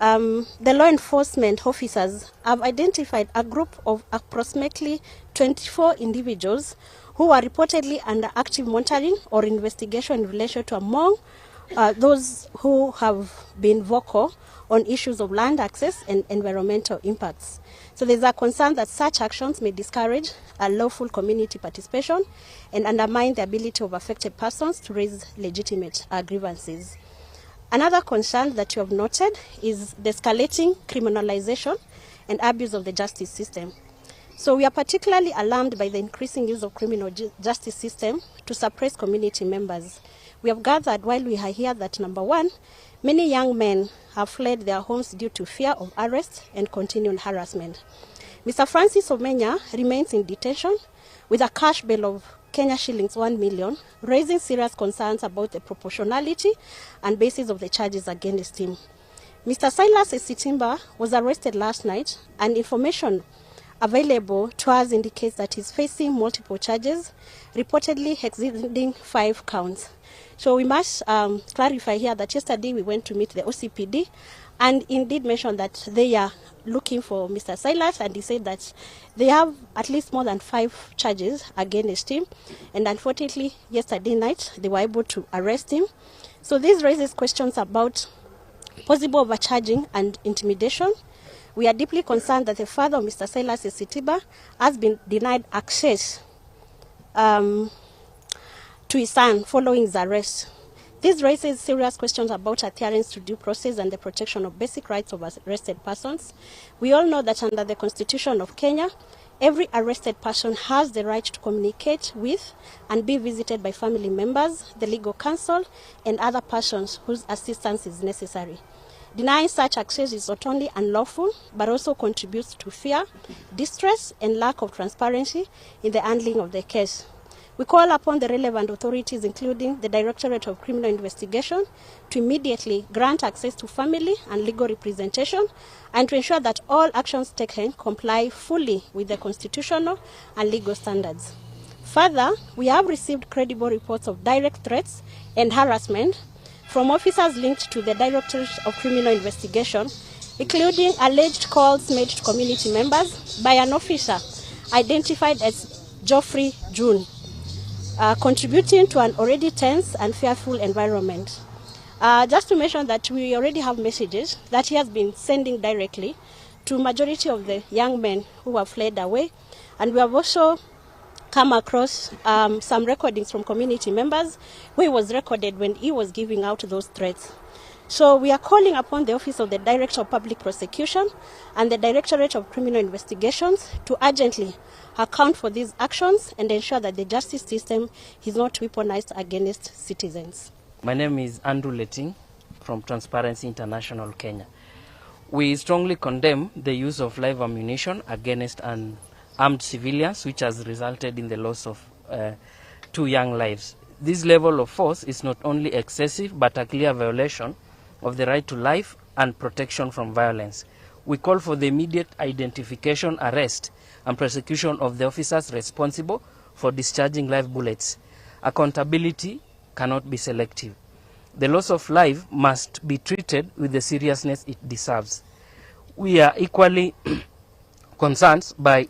the law enforcement officers have identified a group of approximately 24 individuals who are reportedly under active monitoring or investigation in relation to among those who have been vocal on issues of land access and environmental impacts. So there's a concern that such actions may discourage a lawful community participation and undermine the ability of affected persons to raise legitimate grievances. Another concern that you have noted is the escalating criminalization and abuse of the justice system. So we are particularly alarmed by the increasing use of criminal justice system to suppress community members. We have gathered while we are here that, number one, many young men have fled their homes due to fear of arrest and continued harassment. Mr. Francis Omenya remains in detention with a cash bail of Kenya shillings 1 million, raising serious concerns about the proportionality and basis of the charges against him. Mr. Silas Esitimba was arrested last night, and information available to us indicates that he's facing multiple charges, reportedly exceeding 5 counts. So we must clarify here that yesterday we went to meet the OCPD and indeed mentioned that they are looking for Mr. Silas, and he said that they have at least more than 5 charges against him, and unfortunately yesterday night they were able to arrest him. So this raises questions about possible overcharging and intimidation. We are deeply concerned that the father of Mr. Silas Esitimba has been denied access to his son following his arrest. This raises serious questions about adherence to due process and the protection of basic rights of arrested persons. We all know that under the Constitution of Kenya, every arrested person has the right to communicate with and be visited by family members, the legal counsel, and other persons whose assistance is necessary. Denying such access is not only unlawful, but also contributes to fear, distress, and lack of transparency in the handling of the case. We call upon the relevant authorities, including the Directorate of Criminal Investigation, to immediately grant access to family and legal representation and to ensure that all actions taken comply fully with the constitutional and legal standards. Further, we have received credible reports of direct threats and harassment from officers linked to the Directorate of Criminal Investigation, including alleged calls made to community members by an officer identified as Geoffrey June, contributing to an already tense and fearful environment. Just to mention that we already have messages that he has been sending directly to majority of the young men who have fled away, And we have also come across um, some recordings from community members where he was recorded when he was giving out those threats. So we are calling upon the Office of the Director of Public Prosecution and the Directorate of Criminal Investigations to urgently account for these actions and ensure that the justice system is not weaponized against citizens.
My name is Andrew Letting from Transparency International Kenya. We strongly condemn the use of live ammunition against unarmed civilians, which has resulted in the loss of uh, two young lives. This level of force is not only excessive but a clear violation of the right to life and protection from violence. We call for the immediate identification, arrest, and prosecution of the officers responsible for discharging live bullets. Accountability cannot be selective. The loss of life must be treated with the seriousness it deserves. We are equally concerned by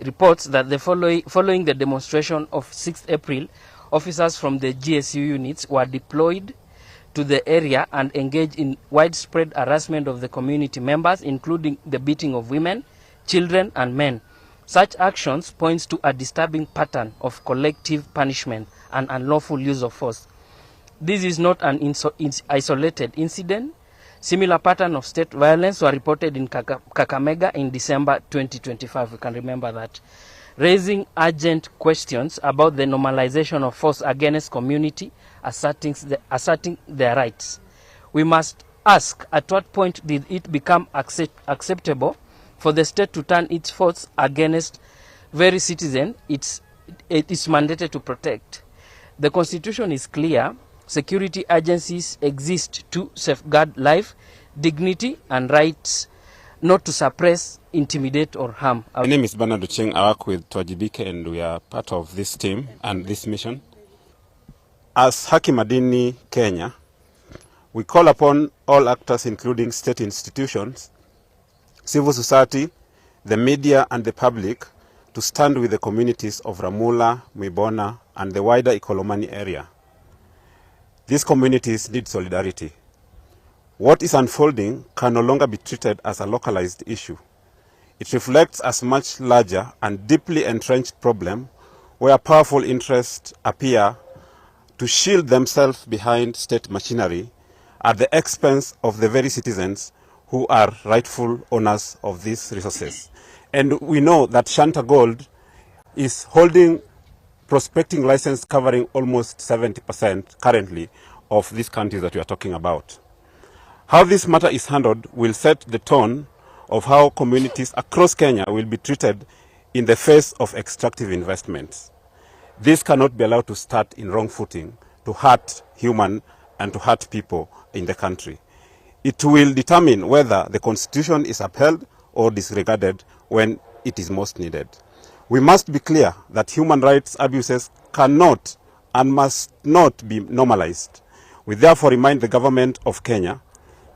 reports that the following, following the demonstration of 6th April, officers from the GSU units were deployed to the area and engaged in widespread harassment of the community members, including the beating of women, children, and men. Such actions points to a disturbing pattern of collective punishment and unlawful use of force. This is not an isolated incident. Similar pattern of state violence were reported in Kaka Kakamega in December 2025. We can remember that. Raising urgent questions about the normalization of force against community asserting, the, asserting their rights. We must ask at what point did it become accept acceptable for the state to turn its force against very citizen it's, it is mandated to protect. The constitution is clear. Security agencies exist to safeguard life, dignity, and rights, not to suppress, intimidate, or harm.
My name is Bernard Ocheng. I work with Tuwajibike and we are part of this team and this mission. As Haki Madini Kenya, we call upon all actors including state institutions, civil society, the media and the public to stand with the communities of Ramula, Mwibona and the wider Ikolomani area. These communities need solidarity. What is unfolding can no longer be treated as a localized issue. It reflects a much larger and deeply entrenched problem where powerful interests appear to shield themselves behind state machinery at the expense of the very citizens who are rightful owners of these resources. And we know that Shanta Gold is holding prospecting license covering almost 70% currently of these countries that we are talking about. How this matter is handled will set the tone of how communities across Kenya will be treated in the face of extractive investments. This cannot be allowed to start in wrong footing to hurt human and to hurt people in the country. It will determine whether the constitution is upheld or disregarded when it is most needed. We must be clear that human rights abuses cannot and must not be normalized. We therefore remind the government of Kenya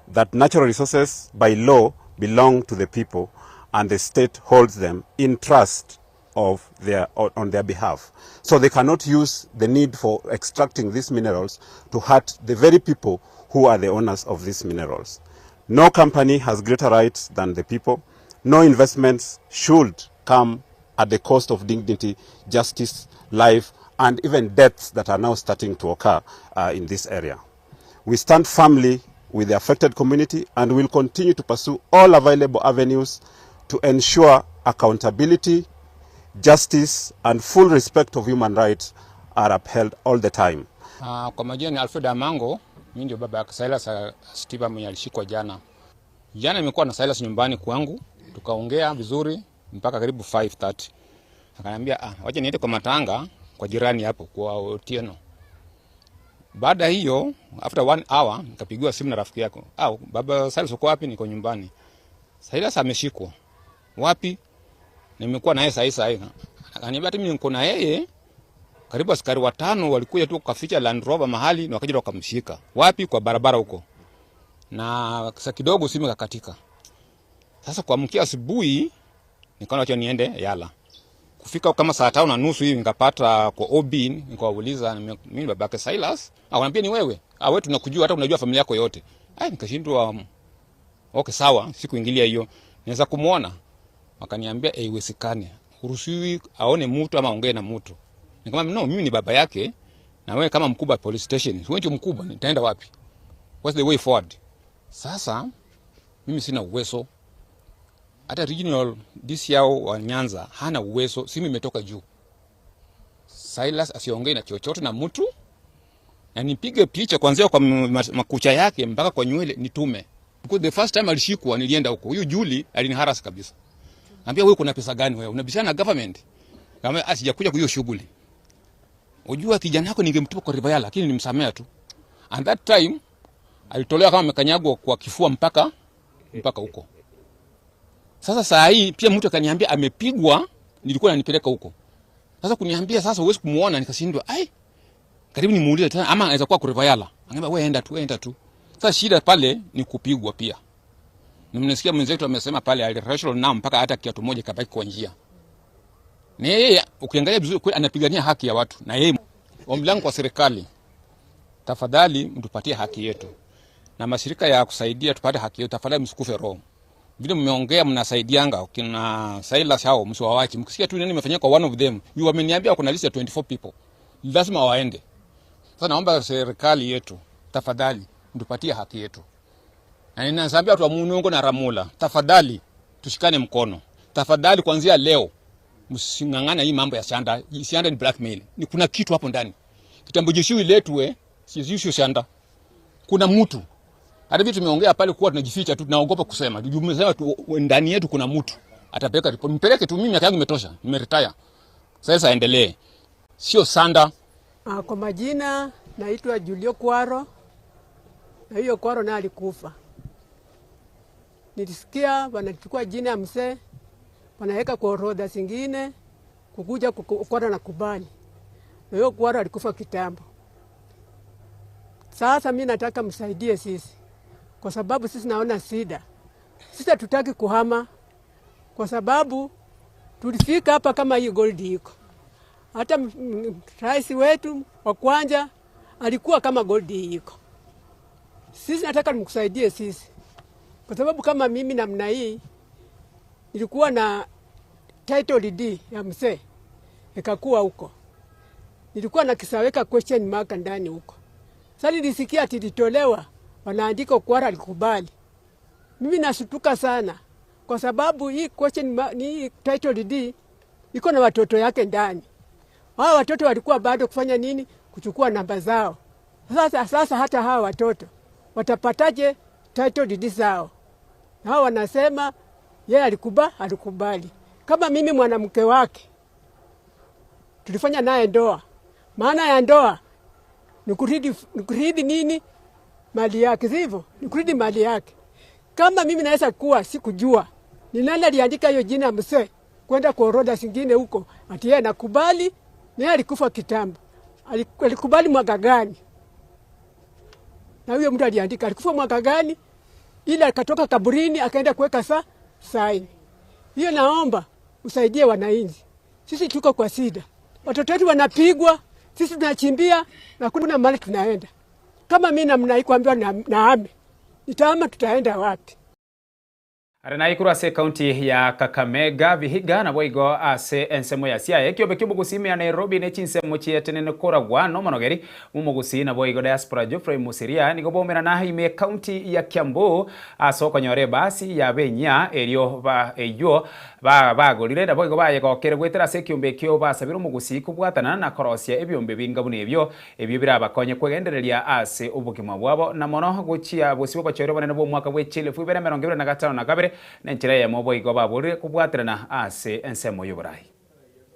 that natural resources by law belong to the people and the state holds them in trust of their, on their behalf. So they cannot use the need for extracting these minerals to hurt the very people who are the owners of these minerals. No company has greater rights than the people. No investments should come at the cost of dignity, justice, life, and even deaths that are now starting to occur uh, in this area. We stand firmly with the affected community and will continue to pursue all available avenues to ensure accountability, justice, and full respect of human rights are upheld all the time.
Uh, kwa majina ni Alfred Amango, mimi ndio baba yake Silas ah, Steve mwenye alishikwa jana. Jana nimekuwa na Silas nyumbani kwangu, tukaongea vizuri mpaka karibu 5:30. Akaniambia ah, wacha niende kwa matanga kwa jirani hapo kwa Otieno. Baada hiyo after one hour nikapigiwa simu na rafiki yako. Ah, baba Silas uko wapi? Niko nyumbani. Silas ameshikwa. Wapi? Nimekuwa naye sahi sahi. Akaniambia hata mimi niko na yeye. Karibu askari watano walikuja tu kuficha Land Rover mahali na wakaja wakamshika. Wapi? Kwa barabara huko. Na sasa kidogo simu ikakatika. Sasa kuamkia asubuhi nikaona acha niende Yala. Kufika kama saa tano na nusu hivi nikapata kwa OB, nikawauliza mimi babake Silas, akaniambia ni wewe. Ah, wewe tunakujua hata unajua familia yako yote. Ai, nikashindwa okay, sawa, sikuingilia hiyo. Naweza kumuona? Wakaniambia haiwezekani. Huruhusiwi aone mtu ama aongee na mtu. Nikamwambia no, mimi ni baba yake na wewe kama mkubwa wa police station, wewe ndio mkubwa, nitaenda wapi? What's the way forward? Sasa mimi sina uwezo, hata regional DCIO wa Nyanza hana uwezo, simu imetoka juu. Silas asiongee na chochote na mtu na nipige picha kuanzia kwa makucha yake mpaka kwa nywele nitume. Because the first time alishikwa nilienda huko. Huyu Julie aliniharas kabisa. Ambia wewe kuna pesa gani wewe? Unabishana na government. Kama sijakuja kwa hiyo shughuli. Unajua kijana yako ningemtupa kwa River Yala lakini nimsamea tu. And that time alitolewa kama amekanyagwa kwa kifua mpaka huko. Sasa saa hii pia mtu akaniambia amepigwa, nilikuwa nanipeleka huko. Sasa kuniambia sasa huwezi kumuona, nikashindwa. Ai, karibu nimuulize tena ama anaweza kuwa kwa River Yala. Ananiambia wewe enda tu, enda tu. Sasa shida pale ni kupigwa pia. Nimesikia mwenzetu amesema pale alirashwa na mpaka hata kiatu moja kabaki kwa njia. Na yeye ukiangalia vizuri kweli anapigania haki ya watu. Na yeye ombi langu kwa serikali, tafadhali mtupatie haki yetu. Na mashirika ya kusaidia tupate haki yetu, tafadhali msikufe roho. Vile mmeongea mnasaidianga kina Silas hao msiwaache. Mkisikia tu nini imefanyika kwa one of them, you wameniambia kuna list ya 24 people. Lazima waende. Sasa naomba serikali yetu tafadhali mtupatie haki yetu. Na ninaambia watu wa Munungo na Ramula, tafadhali tushikane mkono. Tafadhali kuanzia leo msing'ang'ane hii mambo ya Sianda. Sianda ni blackmail. Ni kuna kitu hapo ndani. Kitambo jeshi iletwe, si sio Sianda. Kuna mtu. Hata vitu tumeongea pale kuwa tunajificha tu, tunaogopa kusema. Tumesema tu ndani yetu kuna mtu. Atapeleka report. Mpeleke tu, mimi miaka yangu imetosha. Nimeretire. Sasa endelee. Sio Sanda.
Kwa majina naitwa Julio Kwaro. Na hiyo Kwaro naye alikufa. Nilisikia wanachukua jina ya mzee, wanaweka kwa orodha zingine, kukuja Kwaro na kubali. Na hiyo Kwaro alikufa kitambo. Sasa mimi nataka msaidie sisi, kwa sababu sisi naona shida. Sisi hatutaki kuhama, kwa sababu tulifika hapa kama hii gold iko. Hata rais wetu wa kwanza alikuwa kama gold iko. Sisi nataka mkusaidie sisi. Kwa sababu kama mimi namna hii nilikuwa na title deed ya mzee ikakuwa huko. Nilikuwa na kisaweka question mark ndani huko. Sasa nilisikia ati ilitolewa, wanaandika Kwara alikubali. Mimi nashtuka sana kwa sababu hii question ni title deed iko na watoto yake ndani. Hao watoto walikuwa bado kufanya nini? Kuchukua namba zao. Sasa hata hawa watoto watapataje title deed zao? Hao wanasema yeye alikubali. Kama mimi mwanamke wake tulifanya naye ndoa. Maana ya ndoa ni kurithi nini? Mali yake, sivyo? Ni kurithi mali yake. Kama mimi naweza kuwa sikujua ni nani aliandika hiyo jina mzee kwenda kwa orodha zingine huko, ati yeye anakubali, naye alikufa kitambo. Alikubali mwaka gani? Na huyo mtu aliandika alikufa mwaka gani? Ila akatoka kaburini akaenda kuweka saini. Hiyo naomba usaidie wananchi. Sisi tuko kwa shida. Watoto wetu wanapigwa, sisi tunachimbia na kuna mahali tunaenda. Kama mimi namna hii kuambiwa naame, nitaama tutaenda wapi?
Arena ikuru ase county ya Kakamega Vihiga na boigo ase ensemo ya Siaya ekiobe kiobogusi ya Nairobi ne chinsemo chietene koragwa no monogeri mumogusi na boigo diaspora Geoffrey Musiria nigo bomera na ime county ya Kiambu ase okonyore basi ya benya erio ba eyo ba bagorire na boigo bayegokere gwetera ase ekiombe ekio basabire omogusi kobwatana na korosia ebiombe binga buna ebio ebio birabakonye kwegendereria ase obogima bwabo na mono gochia bosi bobochore bonene bwa omwaka bwa echilifu ibere emerongo ibere na gatano na kabere nenchera yemo boigo baborire kobwaterana ase ensemo y'oborai.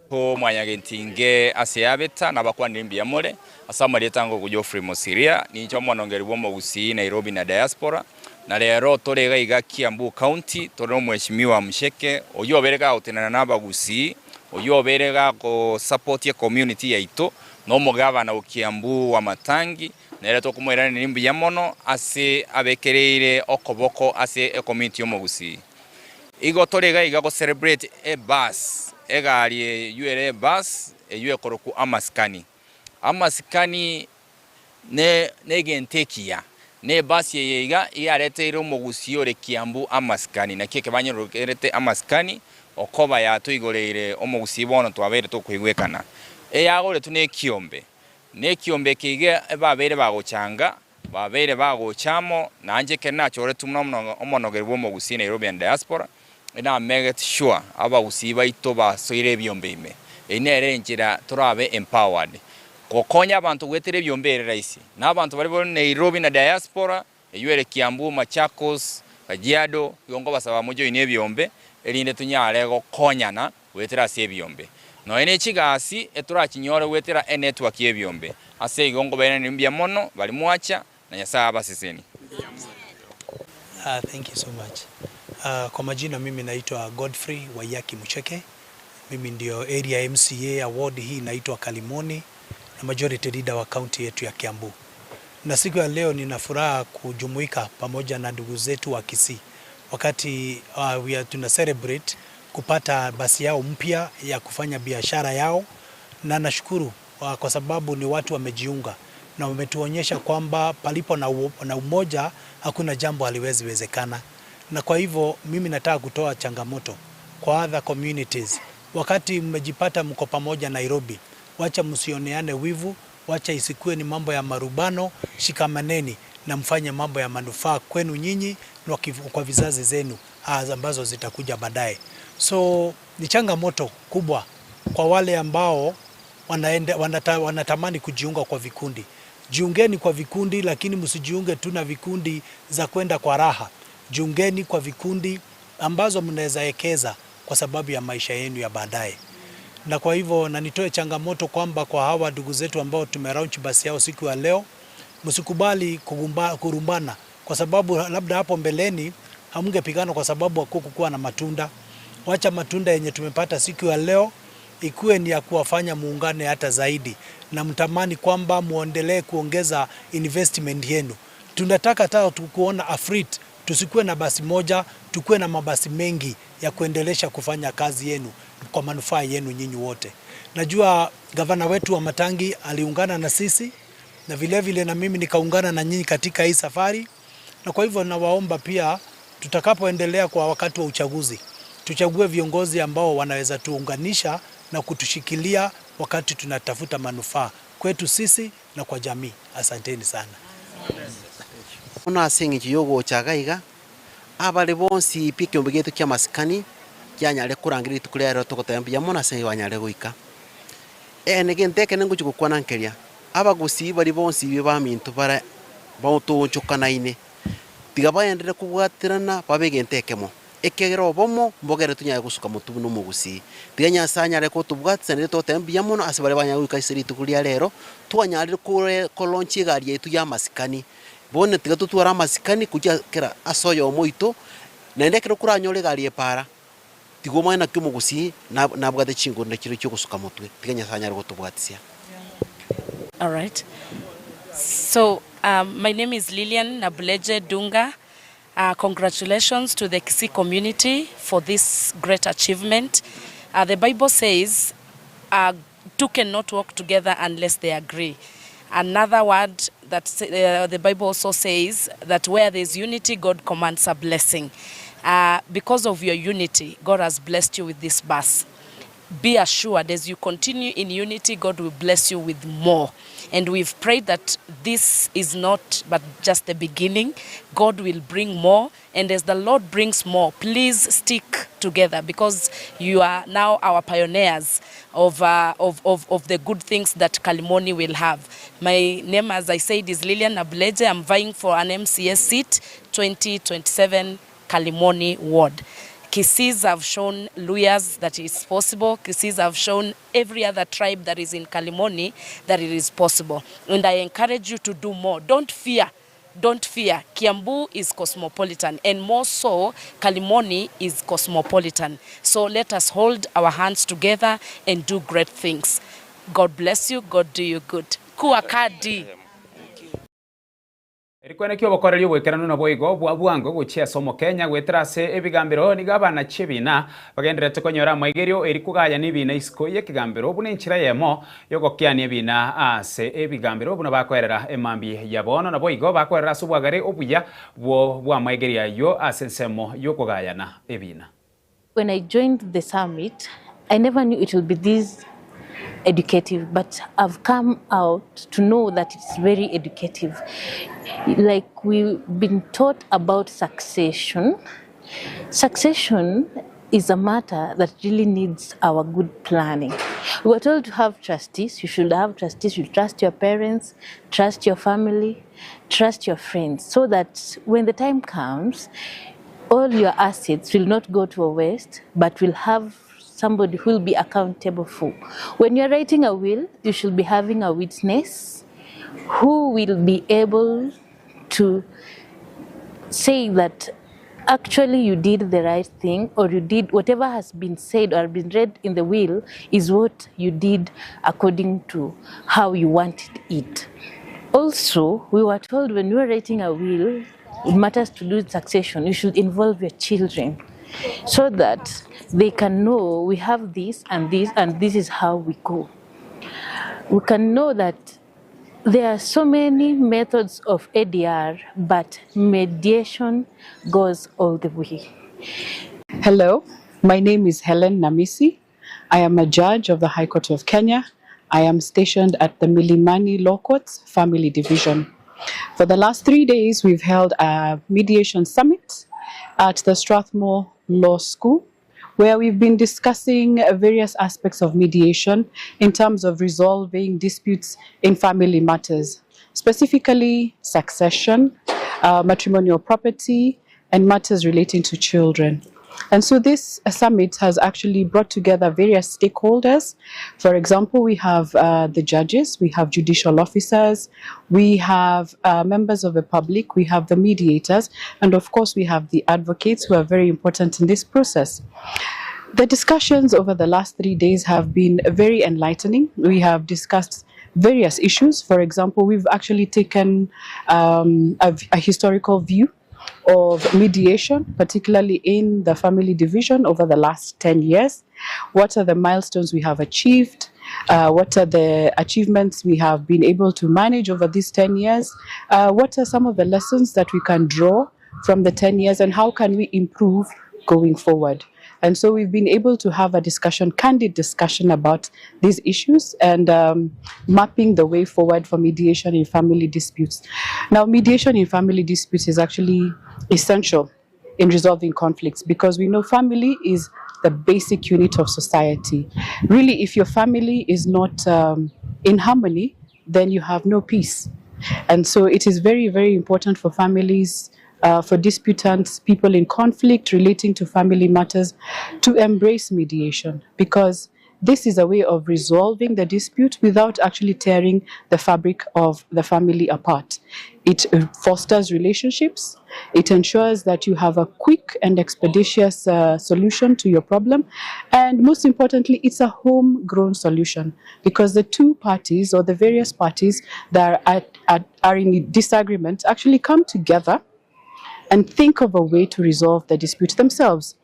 Ho mwanyagentinge ase yabeta nabakwanire mbuya more ase amarieta ngo Geoffrey Musiria nincho omonongeri bwa omogusi Nairobi na diaspora na rero tore iga iga Kiambu County tore omweshimiwa Musheke oyo obere gagotenana na abagusi oyo obere gago support ya community yaito no omogavana o Kiambu wa Matangi nere tokomoiranera mbuya mono ase abekereire okoboko ase e community y'omogusi. Igo tore iga iga go celebrate e bus egari eywo ere bus eywo ekoroku amasikani. Amasikani ne negento ekiya ne bus eye iga yareteire omogusi ore Kiambu amasikani naki ekebanyorokerete amasikani Okoba yatoigoreire omogusii bono twabeire tokoigwekana. Eyagoretwe nekiombe, nekiombe eke iga babeire bagochanga, babeire bagocha amo, nainche ekero nachoretwe buna omonogeri bw'omogusii Nairobi and Diaspora, na make sure abagusii baito basoire ebiombe ime. Eyio nere enchera torabe empowered. Gokonya abanto goetera ebiombe ere rahisi. Na abanto baria bare Nairobi na Diaspora, Eyio ere Kiambu, Machakos, Kajiado, igo nkobasaba mojoine ebiombe, erinde tonyare gokonyana goetera ase ebiombe. Nonya ne chigasi etorachinyore goetera enetwork y'ebiombe. Ase igo nkobairaneria mbuya mono baria mwacha, na Nyasae abasesenie.
Thank you so much. Kwa majina mimi naitwa Godfrey Waiyaki Mucheke. Mimi ndio area MCA ward hii inaitwa Kalimoni na majority leader wa county yetu ya Kiambu. Na siku ya leo nina furaha kujumuika pamoja na ndugu zetu wa Kisii wakati we are tuna celebrate kupata basi yao mpya ya kufanya biashara yao, na nashukuru kwa sababu ni watu wamejiunga na wametuonyesha kwamba palipo na umoja hakuna jambo haliwezi wezekana. Na kwa hivyo mimi nataka kutoa changamoto kwa other communities, wakati mmejipata mko pamoja Nairobi, wacha msioneane wivu, wacha isikuwe ni mambo ya marubano, shikamaneni na mfanye mambo ya manufaa kwenu nyinyi na kwa vizazi zenu ambazo zitakuja baadaye. So ni changamoto kubwa kwa wale ambao wanatamani kujiunga kwa vikundi. Jiungeni kwa vikundi, lakini msijiunge tu na vikundi za kwenda kwa raha. Jiungeni kwa vikundi ambazo mnaweza ekeza kwa sababu ya maisha yenu ya baadaye. Na kwa hivyo na nitoe changamoto kwamba kwa hawa ndugu zetu ambao tumelaunch basi yao siku ya leo, msikubali kurumbana, kwa sababu labda hapo mbeleni hamngepigana kwa sababu hakukuwa na matunda. Wacha matunda yenye tumepata siku ya leo ikuwe ni ya kuwafanya muungane hata zaidi, na mtamani kwamba muendelee kuongeza investment yenu. Tunataka hata kuona Afrit, tusikuwe na basi moja, tukuwe na mabasi mengi ya kuendelesha kufanya kazi yenu kwa manufaa yenu nyinyi wote. Najua gavana wetu wa Matangi aliungana na sisi na vile vile na mimi nikaungana na nyinyi katika hii safari, na kwa hivyo nawaomba pia tutakapoendelea kwa wakati wa uchaguzi tuchague viongozi ambao wanaweza tuunganisha na kutushikilia wakati tunatafuta manufaa kwetu sisi na kwa jamii. Asanteni sana.
Bono ase engencho y'ogocha iga iga, abare bonsi pi ekeombe giaito ki'amasikani kianyare korangeria rituko ria rero togoteba mbuya mono ase banyare goika. Eeh gento ekene ngochia gokwana nkeria, abagusii baria bonsi bi baminto bare baotoonchokanaine, tiga baenderere kobwaterana babe egento ekemo. Ekiagera obomo mbogere tonyare gosuka motwe buna omogusii. Tiga Nyasae anyare kotobwatisa naende togoteba mbuya mono ase baria banyare goika ase rituko ria rero, twanyarire kore kolaunch egari yaito y'amasikani. Bono tiga totware amasikani gochia kera ase oyomo oito, naende ekero koranyore egari epara, tiga omanye naki omogusii nabwate chinguru na chirochio chi'ogosuka motwe. Tiga Nyasae anyare gotobwatisia.
All right. So, um, my name is Lilian Nabuleje Dunga. Uh, congratulations to the Kisii community for this great achievement. Uh, the Bible says uh, two cannot walk together unless they agree. Another word that uh, the Bible also says that where there's unity, God commands a blessing. Uh, because of your unity, God has blessed you with this bus. Be assured as you continue in unity, God will bless you with more. And we've prayed that this is not but just the beginning. God will bring more. And as the Lord brings more, please stick together because you are now our pioneers of, uh, of, of, of the good things that Kalimoni will have. My name, as I said, is Lilian Ableje. I'm vying for an MCS seat 2027 Kalimoni Ward. Kisiis have shown Luyas that it's possible. Kisiis have shown every other tribe that is in Kalimoni that it is possible. And I encourage you to do more. Don't fear. Don't fear. Kiambu is cosmopolitan, and more so, Kalimoni is cosmopolitan. So let us hold our hands together and do great things. God bless you. God do you good. Kuwa kadi.
Rikwana obokoreri oboikeranu naboigo bwa bwango gochia ase Omokenya goetera ase ebigambero nigo abana chi'ebina bagendererete konyora amaigerio eri kogayana ebina isiko y'ekegambero buna enchera eyemo y'ogokiania ebina ase ebigambero buna bakoerera emambia ya bono naboigo bakoerera ase obwagare obuya bwo bw'amaigerio ayio ase ensemo y'okogayana ebina.
When I joined the summit, I never knew it will be this educative, but I've come out to know that it's very educative. Like we've been taught about succession. Succession is a matter that really needs our good planning. We were told to have trustees. You should have trustees. You trust your parents, trust your family, trust your friends, so that when the time comes, all your assets will not go to a waste, but will have somebody who will be accountable for. When you're writing a will, you should be having a witness who will be able to say that actually you did the right thing or you did whatever has been said or been read in the will is what you did according to how you wanted it. Also, we were told when we were writing a will, it matters to do succession, you should involve your children so that they can know we have this and this and this is how we go. We can know that there are so many methods of ADR, but mediation goes all the way.
Hello, my name is Helen Namisi. I am a judge of the High Court of Kenya. I am stationed at the Milimani Law Courts Family Division. For the last three days, we've held a mediation summit at the Strathmore Law School, where we've been discussing various aspects of mediation in terms of resolving disputes in family matters, specifically succession, matrimonial property, and matters relating to children. And so this summit has actually brought together various stakeholders. For example, we have the judges, we have judicial officers, we have members of the public, we have the mediators, and of course we have the advocates who are very important in this process. The discussions over the last 3 days have been very enlightening. We have discussed various issues. For example, we've actually taken a historical view of mediation, particularly in the family division over the last 10 years. What are the milestones we have achieved? What are the achievements we have been able to manage over these 10 years? What are some of the lessons that we can draw from the 10 years, and how can we improve going forward? And so we've been able to have a discussion, candid discussion about these issues and mapping the way forward for mediation in family disputes. Now, mediation in family disputes is actually essential in resolving conflicts because we know family is the basic unit of society. Really, if your family is not in harmony, then you have no peace. And so it is very, very important for families, for disputants, people in conflict relating to family matters, to embrace mediation, because this is a way of resolving the dispute without actually tearing the fabric of the family apart. It fosters relationships. It ensures that you have a quick and expeditious solution to your problem. And most importantly, it's a homegrown solution, because the two parties or the various parties that are in disagreement actually come together and think of a way to resolve the dispute themselves,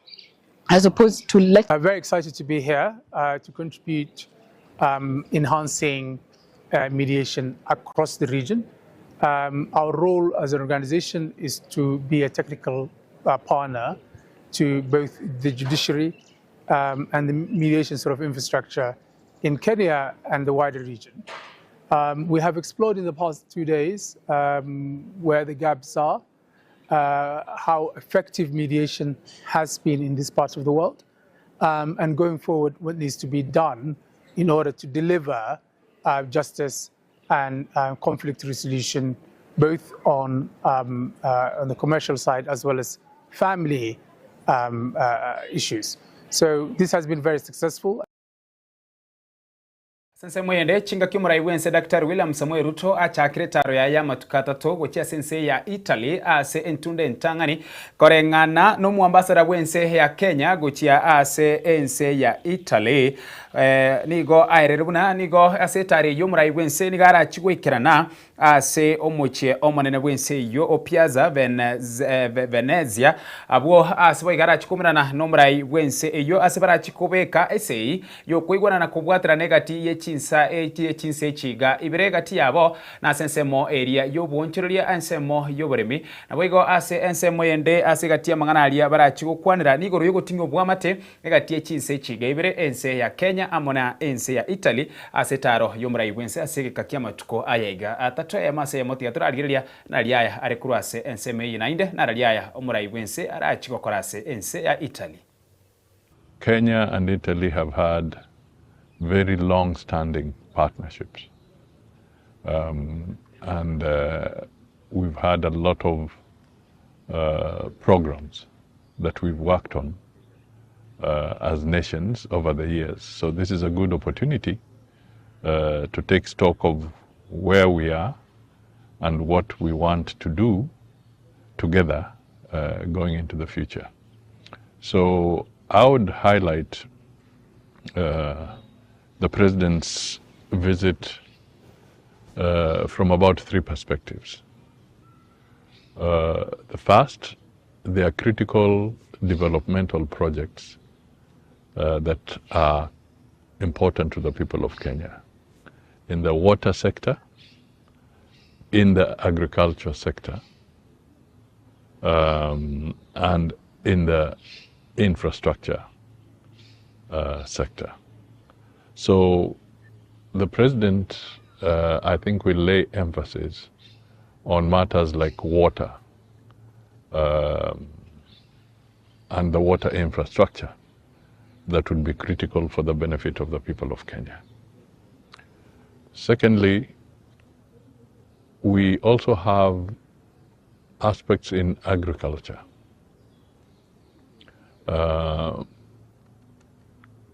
as opposed to let...
I'm very excited to be here to contribute enhancing mediation across the region. Our role as an organization is to be a technical partner to both the judiciary and the mediation sort of infrastructure in Kenya and the wider region. We have explored in the past 2 days where the gaps are, how effective mediation has been in this part of the world, and going forward what needs to be done in order to deliver justice and conflict resolution, both on the commercial side as well as family issues. So this has been very successful.
Sense mwende chinga kimurai bwense Dr. William Samoei Ruto achakire taro ya ya matukata to gochia sense ya Italy ase entunde entang'ani koreng'ana no muambasada bwense ya Kenya gochia ase ense ya Italy nigo aerere buna nigo ase tare yomurai bwense nigo arachigwekerana ase omochie omonene bwense yo o Piazza Venezia abwo ase boiga arachikumirana nomurai bwense eyo ase barachikobeka esei yokoigwanana kobwatera negati ye chinsa chinsa echi iga ibere gati yabo na ase ensemo eria y'obwoonchoreria ensemo y'oboremi. Naboigo ase ensemo yende ase egati y'amang'ana aria barachie gokwanera nigoro y'ogoting'ia obwamate egati ye chinse echi iga ibere, ense ya Kenya amo na ense ya Italy, ase etaaro y'omorai bw'ense ase egeka ki'amatuko aya iga atato eyemo ase eyemo tiga torarigereria naria aya are korwa ase ensemo eye naende nararia aya omorai bw'ense arachie gokora ase ense ya Italy.
Kenya and Italy have had very long standing partnerships um, and uh, we've had a lot of uh, programs that we've worked on uh, as nations over the years. So this is a good opportunity uh, to take stock of where we are and what we want to do together uh, going into the future. So I would highlight uh, the president's visit uh, from about three perspectives. Uh, the first, there are critical developmental projects uh, that are important to the people of Kenya. In the water sector, in the agriculture sector, um, and in the infrastructure sector. So the president, I think, will lay emphasis on matters like water and the water infrastructure that would be critical for the benefit of the people of Kenya. Secondly, we also have aspects in agriculture.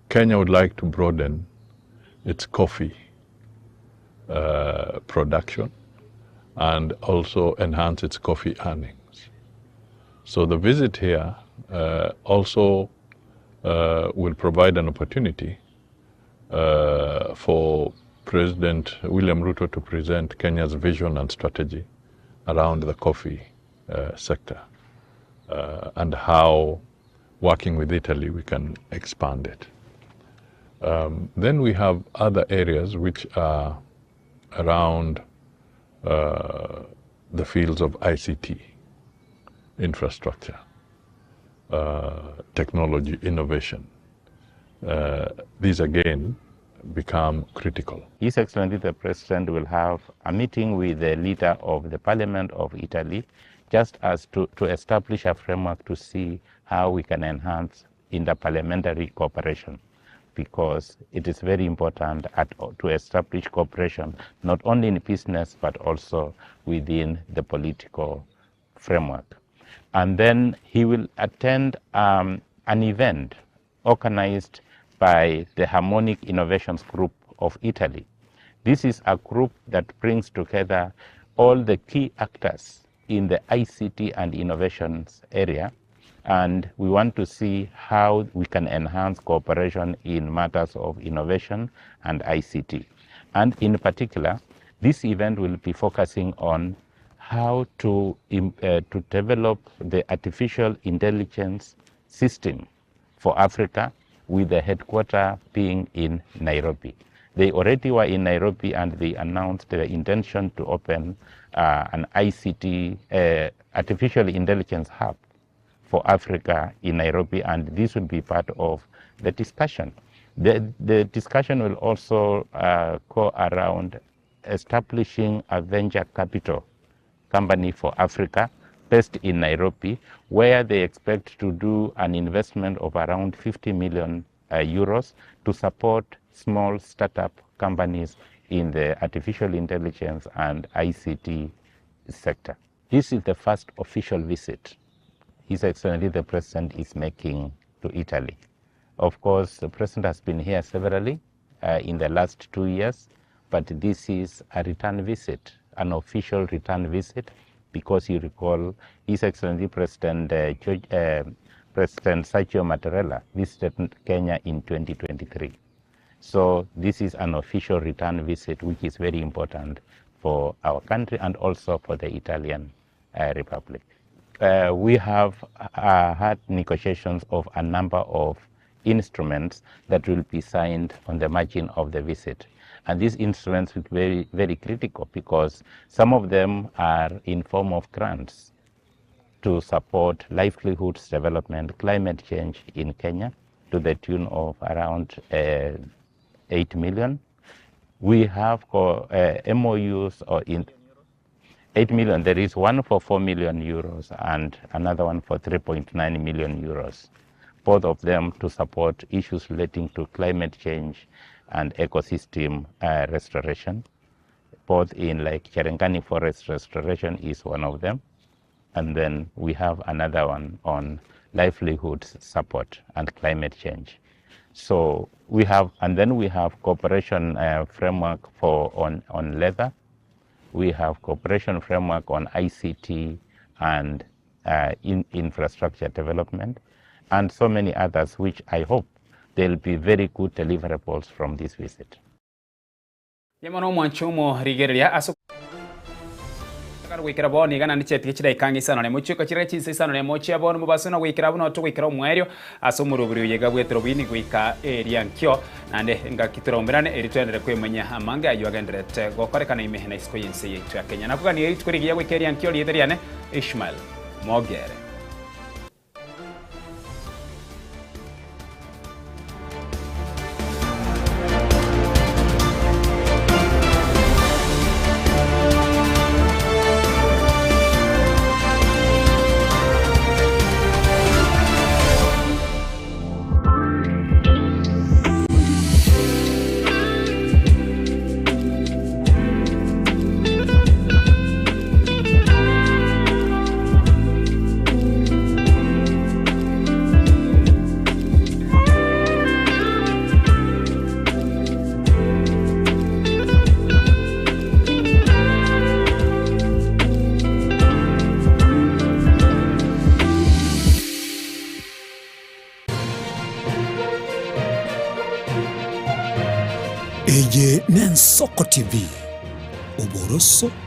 Kenya would like to broaden its coffee production and also enhance its coffee earnings. So the visit here also will provide an opportunity for President William Ruto to present Kenya's vision and strategy around the coffee sector and how, working with Italy, we can expand it. Then we have other areas which are around the fields of ICT, infrastructure, technology, innovation. These again become critical.
His Excellency the President will have a meeting with the leader of the Parliament of Italy, just as to establish a framework to see how we can enhance interparliamentary cooperation, because it is very important to establish cooperation not only in business but also within the political framework. And then he will attend an event organized by the Harmonic Innovations Group of Italy. This is a group that brings together all the key actors in the ICT and innovations area, and we want to see how we can enhance cooperation in matters of innovation and ICT. And in particular, this event will be focusing on how to develop the artificial intelligence system for Africa, with the headquarters being in Nairobi. They already were in Nairobi, and they announced their intention to open an ICT, artificial intelligence hub for Africa in Nairobi, and this will be part of the discussion. The discussion will also go around establishing a venture capital company for Africa based in Nairobi, where they expect to do an investment of around 50 million euros to support small startup companies in the artificial intelligence and ICT sector. This is the first official visit His Excellency the President is making to Italy. Of course, the President has been here severally in the last 2 years, but this is a return visit, an official return visit, because you recall His Excellency President Sergio Mattarella visited Kenya in 2023. So this is an official return visit, which is very important for our country and also for the Italian Republic. We have had negotiations of a number of instruments that will be signed on the margin of the visit. And these instruments will be very, very critical because some of them are in form of grants to support livelihoods development, climate change in Kenya to the tune of around uh, 8 million. We have uh, MOUs or in 8 million. There is one for 4 million euros and another one for 3.9 million euros. Both of them to support issues relating to climate change and ecosystem uh, restoration. Both in like Cherangani forest restoration is one of them. And then we have another one on livelihoods support and climate change. So we have, and then we have cooperation uh, framework for on, on leather. We have cooperation framework on ICT and uh, in infrastructure development, and so many others, which I hope they'll be very good deliverables from this visit.
Nyamana omwancho omorigereria ase goikera bono iga naende chiatige chidaika ang'e isano nemo chioka chire chinsa isano nemo chia bono mobaso na goikera buna togoikera omoerio ase omoroberi oyo iga bwetera oboini goika eria nkio naende ngaki toraumerane eri toenderere kwemanyia amange ayio agendererete gokorekana ime na isiko y'ense yaito ya Kenya. Nakogania rituko rigiya goika eria nkio rieta riane Ishmael Mogere.
Eye n'Ensoko TV, oboroso.